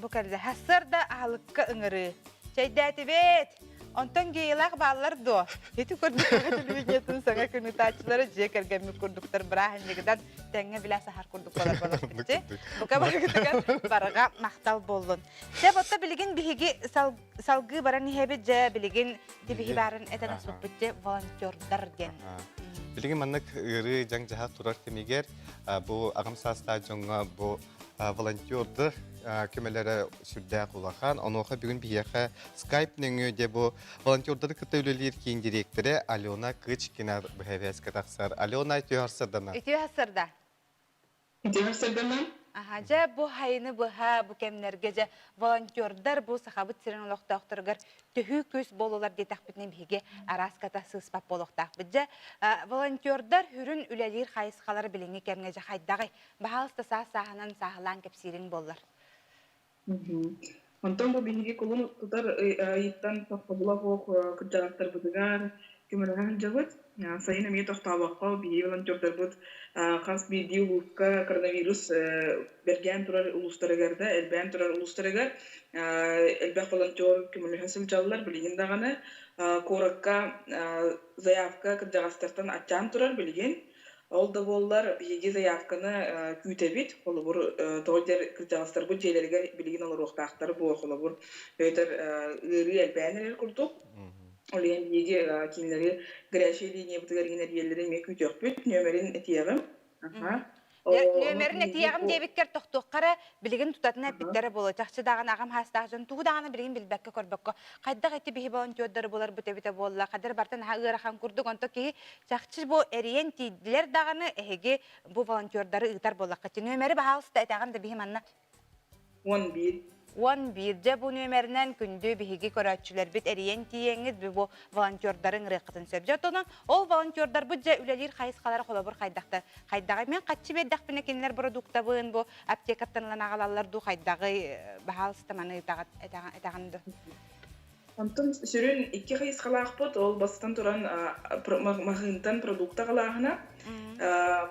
бу кэллэ. Хассыарда аһылыкка ыҥырыы. Чэйдээтибит! Онтон гейлаах бааллар дуо? Ити курдук телевидениетын саҥа күн ыытааччылара дьиэ кэргэммит курдуктар бырааһынньыгынан тэҥҥэ билэ саһар курдук болар болохпутчи. Бука барыгытыгар барыга махтал буоллун. Дьэ, ботта билигин биһиги салгыы баран иһэбит дьэ билигин тибиһи баарын этэн аспыппыт дьэ волонтердар диэн. Билигин маннык ыарыы дьаҥ-дьаһах турар кэмигэр бу аҕам саастаах дьоҥҥо бу волонтердар көмөлөрө сүрдээх улахан. Онуоха бүгүн биһиэхэ Skype нөҥүө дьэ бу волонтердары кытта үлэлиир киин дириэктэрэ Алена Кычкина быһа тахсар. Алена үтүө сарсыардана. Үтүө сарсыарда. Үтүө сарсыардана. Аха, дьэ бу хайыны быһа бу кэмнэргэ дьэ волонтердар бу Сахабыт сирин олохтоохторугар төһүү күүс буолулар диэтэхпитинэ биһиги арааската сыыспат буолуохтаахпыт. Дьэ волонтердар хүрүн үлэлиир хайысхалара билиҥҥи кэмҥэ дьэ хайдаҕый? Баһаалыста саас сааһынан сааһылаан кэпсиириҥ буоллар. Онтон бу биһиги кулун тутар ыйыттан тохтобула суох кырдьаҕастарбытыгар көмөлөһө сылдьабыт. Сайын эмиэ тохтообокко биһиги волонтердарбыт хас биирдии улууска коронавирус бэргээн турар улуустарыгар да, элбээн турар улуустарыгар элбэх волонтер көмөлөһө сылдьаллар билигин даҕаны. Куоракка заявка кырдьаҕастартан аччаан турар билигин. Ол да буоллар, биһиги заявканы күүтэбит. Холобур, тоҕо диэр кырдьаҕастарбыт дьиэлэригэр билигин олоруохтаахтар буо, холобур, өтөр ыарыы элбээн эрэр курдук. Ол иһин биһиги кинилэри горячай линиябытыгар иҥэрийэллэрин эмиэ күүтүөхпүт, нүөмэрин этиэҕим. Аха. Нүөмэрин этиэҕим диэбиккэр тохтуохха эрэ, билигин тутатына эппиттэрэ буолуо. Чахчы даҕаны аҕам хаастаах дьон тугу даҕаны билигин билбэккэ көрбөккө, хайдах ити биһи волонтердары буларбыт эбитэ буолла, хадыр барыта наһаа ыарахан курдук. Онто киһи чахчы бу эрийэн тиийдилэр даҕаны, эһиги бу волонтердары ыытар буоллаххыт. Нүөмэри баһаалыста этэҕин да биһи манна 11. 11 дьэ бу нүөмэринэн күндү биһиги көрөөччүлэрбит эрийэн тиийэҥҥит бу волонтердары ыҥырыаххытын сөп. Дьэ оттон ол волонтердарбыт дьэ үлэлиир хайысхалара холобур хайдахтар хайдаҕый мен хаччы биэрдэхпинэ кинилэр продуктабын бу аптекаттан ылан аҕалаллар дуу хайдаҕый баһаалыста маны этэҕин ду Онтон сүрүн икки хайысхалаахпыт, ол бастатан туран маҕаһыынтан продукт аҕалааһына,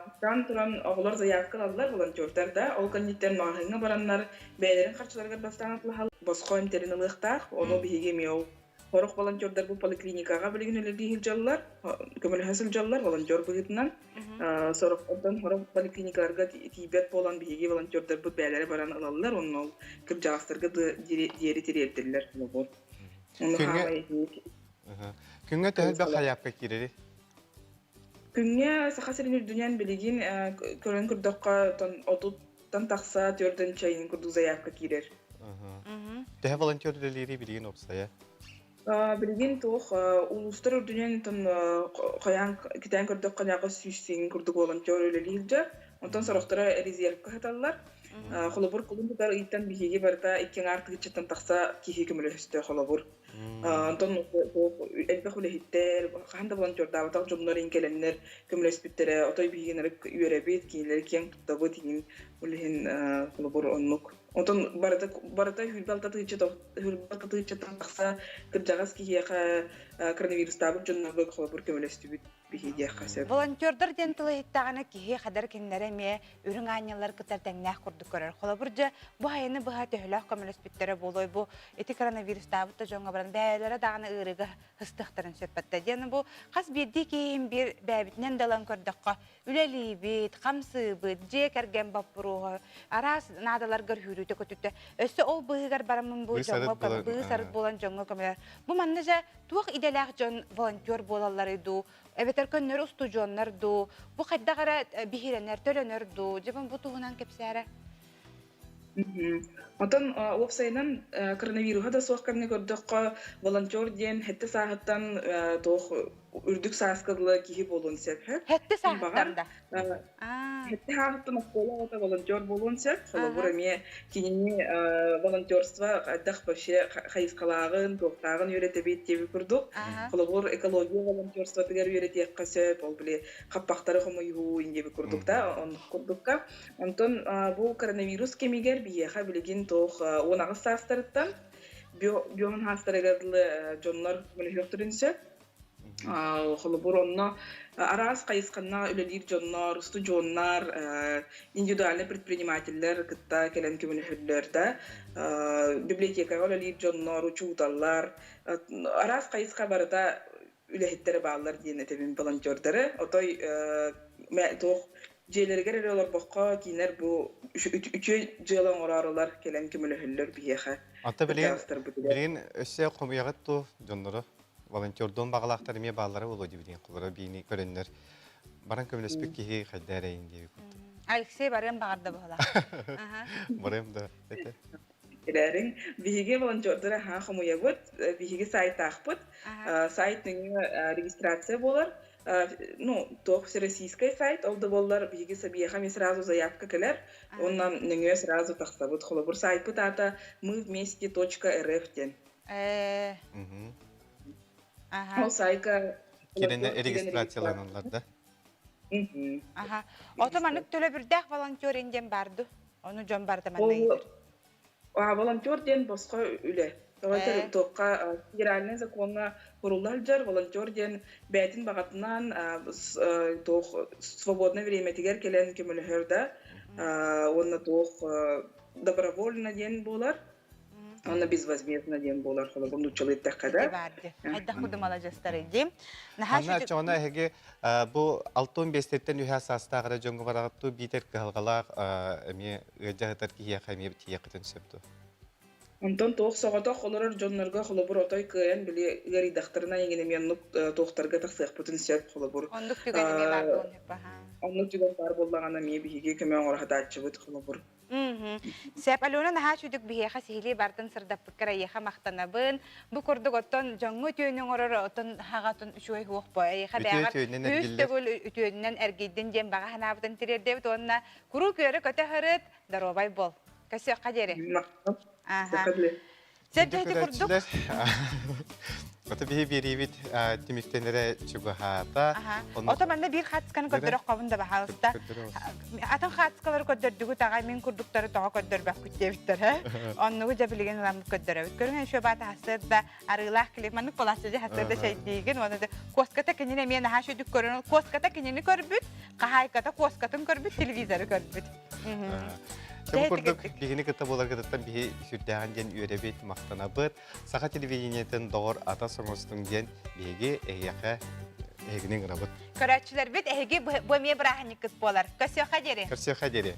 бастаан туран оҕолор заявка ылаллар, волонтердар да, ол кэнниттэн маҕаһыыҥҥа бараннар бэйэлэрин харчыларыгар бастаан атылаһаллар, босхо эмтэрин ылыахтаах, ону биһиги эмиэ ол сорох волонтердар бу поликлиникаҕа билигин үлэлии сылдьаллар, көмөлөһө сылдьаллар волонтер быһыытынан. Сорох оттон сорох поликлиникаларга тиийбэт буолан биһиги волонтердарбыт бэйэлэрэ баран ылаллар, онно ол кырдьаҕастарга диэри тириэрдиллэр холобур. Ону хаамай Күҥҥэ төһө элбэх хайаапка киирэри? Күҥҥэ Саха сирин үрдүнэн билигин көрөн көрдөххө отуттан тахса төрдөн чайын курдук заявка киирэр. Төһө волонтер үлэлиири билигин уопсайа? Билигин туох улуустар үрдүнэн хайаан кэтээн көрдөххө нэҕэ сүүс курдук волонтер үлэлии сылдьар. Онтон сорохторо резервкэ сыталлар. Холобур, кулун тутар ыйтан биһиги барыта икки аҥаар тыһыынчаттан тахса киһи көмөлөһүстэ холобур. Онтон элбэх үлэһиттэр, хаһан да волонтердаабатах дьоннор иҥ кэлэннэр көмөлөспүттэрэ. Отой биһиги нарык үөрэбит, кинилэри киэҥ туттабыт, иҥин ол иһин холобур оннук. Онтон барыта барыта 26 тыһыынчаттан тахса кырдьаҕас киһиэхэ коронавирустаабыт дьоннорго холобур көмөлөстүбүт биһи диэххэ сөп. Волонтердар диэн тылы иһиттэҕинэ киһи хадar кинилэри эмиэ үрүҥ аанньаллар кытта тэҥнээх курдук көрөр. Холобур дьэ бу айаны быһа төһөлөөх көмөлөспүттэрэ буолуой бу ити коронавирустаабыт да дьоҥҥо баран бэйэлэрэ даҕаны ыарыыга ыстыахтарын сөппөттө диэн бу хас биирдии киһи биир бэйэбитинэн да ылан көрдөххө үлэлиибит, хамсыыбыт, дьиэ кэргэн боппуруоһа, араас наадаларгар үүрүүтэ көтүтэ. Өссө ол быыһыгар бараммын бу дьоҥҥо быыс-арыт буолан дьоҥҥо көмөлөр. Бу манна дьэ туох идэлээх дьон волонтер буолалларый дуу, эбэтэр көннөрү устудьуоннар дуу, бу хайдах эрэ биһирэнэр, төлөнөр дуу, дьэ бу туһунан кэпсээрэ. Оттон уопсайынан коронавируһа да суох кэмҥэ көрдөххө, волонтер диэн сэттэ сааһыттан туох үрдүк сааска дылы киһи буолуон сөп. Сэттэ сааһыттан да? Сэттэ сааһыттан оскуола оҕото волонтер буолуон сөп. Холобур, эмиэ кинини волонтерство хайдах вообще хайысхалааҕын, туохтааҕын үөрэтэбит диэбит курдук. Холобур, экология волонтерствотыгар үөрэтиэххэ сөп. Ол били хаппахтары хомуйуу диэбит курдук да, оннук курдукка. Онтон бу коронавирус кэмигэр биһиэхэ билигин туох 18 саастарыттан бион саастарыгар дылы дьоннор көмөлөһүөхтэрин сөп. Холобур, онно араас хайысханна үлэлиир дьоннор, устудьуоннар, индивидуальный предпринимателлэр кытта кэлэн көмөлөһөллөр да, библиотекаҕа үлэлиир дьоннор, учууталлар, араас хайысха барыта үлэһиттэрэ бааллар диэн этэбин волонтердары. Отой туох дьиэлэригэр эрэ олорбоххо кинилэр бу үчүгэй дьыала оҥороорулар кэлэн көмөлөһөллөр биһиэхэ. Ата билигин билигин өссө хомуйаҕыт ту дьоннору волонтердуон баҕалаахтар эмиэ бааллара буолуо дии холоро биини көрөннөр баран көмөлөспүт киһи хайда эрэйин диэбит курдук. Алексей барыан баҕарда буолла. Барыам да этэ. Билэриҥ, биһиги волонтердары аһаа хомуйабыт, биһиги сайтаахпыт. Сайт нөҥүө регистрация буолар. Ну, туох всероссийскай сайт, ол да буоллар биһиги Сабиэха эмиэ сразу заявка кэлэр. Онно нөҥүө сразу тахсабыт. Холобур, сайтпыт аата мы вместе точка рф диэн. Ол сайка Кирene регистрацияланаллар да? Аха. Ото маннык төлөбүрдээх волонтер диэн барды. Ону дьон барыта манна ыйытар. Волонтер диэн босхо үлэ. Тоҕо туохха федеральнай закоҥҥа курулла сылдьар волонтер диэн бэйэтин баҕатынан туох свободное времятигэр кэлэн көмөлөһөр да уонна туох добровольно диэн буолар. Онно безвозмездно диэн буолар холобур нууччалыы эттэххэ да. Хайдах курдук маладьыастарый дии. Анна чоҕуна эһиги бу 65-тэн үһэ саастаах эрэ дьоҥҥо бараҕыт дуу биитэр кыһалҕалаах эмиэ ыалдьа сытар киһиэхэ эмиэ тиийиэххитин сөп дуо? Онтон туох соҕотох олорор дьоннорго холобур отой кыайан били ыарыйдахтарына эҥин эмиэ оннук туохтарга тахсыахпытын сөп холобур. Оннук түгэн эмиэ баар буолуон сөп Оннук түгэн баар буоллаҕына эмиэ биһиги көмө оҥоро сатааччыбыт холобур. Сөп, Алена наһаа үчүгдүк биһиэхэ сиһилии бартын сырдаппыккар эйиэхэ махтанабын. Бу курдук оттон дьоҥҥо үтүөнү оҥорор оттон хаҕатын үчүгэй суох бо. Эйиэхэ бэйэҕэр үс төгүл үтүөнүнэн эргийдин диэн баҕа санаабытын тириэрдэбит уонна куруук үөрэ-көтө сырыт, доруобай буол. Көсүөххэ диэри. Аха. Сэргэһити курдук. Ото биһи биэриибит түмүктэнэрэ чугаһаата. Ото манна биир хаацканы көрдөрөх хобун да баһаалыста. Атын хаацкалары көрдөрдүгүт аҕай мин курдуктары тоҕо көрдөрбөккүт диэбиттэр. Оннугу дьэ билигин ыламмыт көрдөрөбүт. Көрүҥ еще баата хасыар да арыылаах клип маннык полааччы дьэ хасыар да чэйдиигин уонна да куоската кинини эмиэ наһаа үчүгдүк көрөн куоската кинини көрбүт, хаһаайката куоскатын көрбүт, телевизоры көрбүт. Бу курдук биһини кытта буоларгытыттан биһи сүрдээҕин диэн үөрэбит, махтанабыт. Саха телевидениетын доҕор ата соҥостуҥ диэн биһиги эһиэхэ эһигини ыҥырабыт. Көрөөччүлэрбит эһиги бу эмиэ бырааһынньыккыт буолар. Көрсүөххэ диэри. Көрсүөххэ диэри.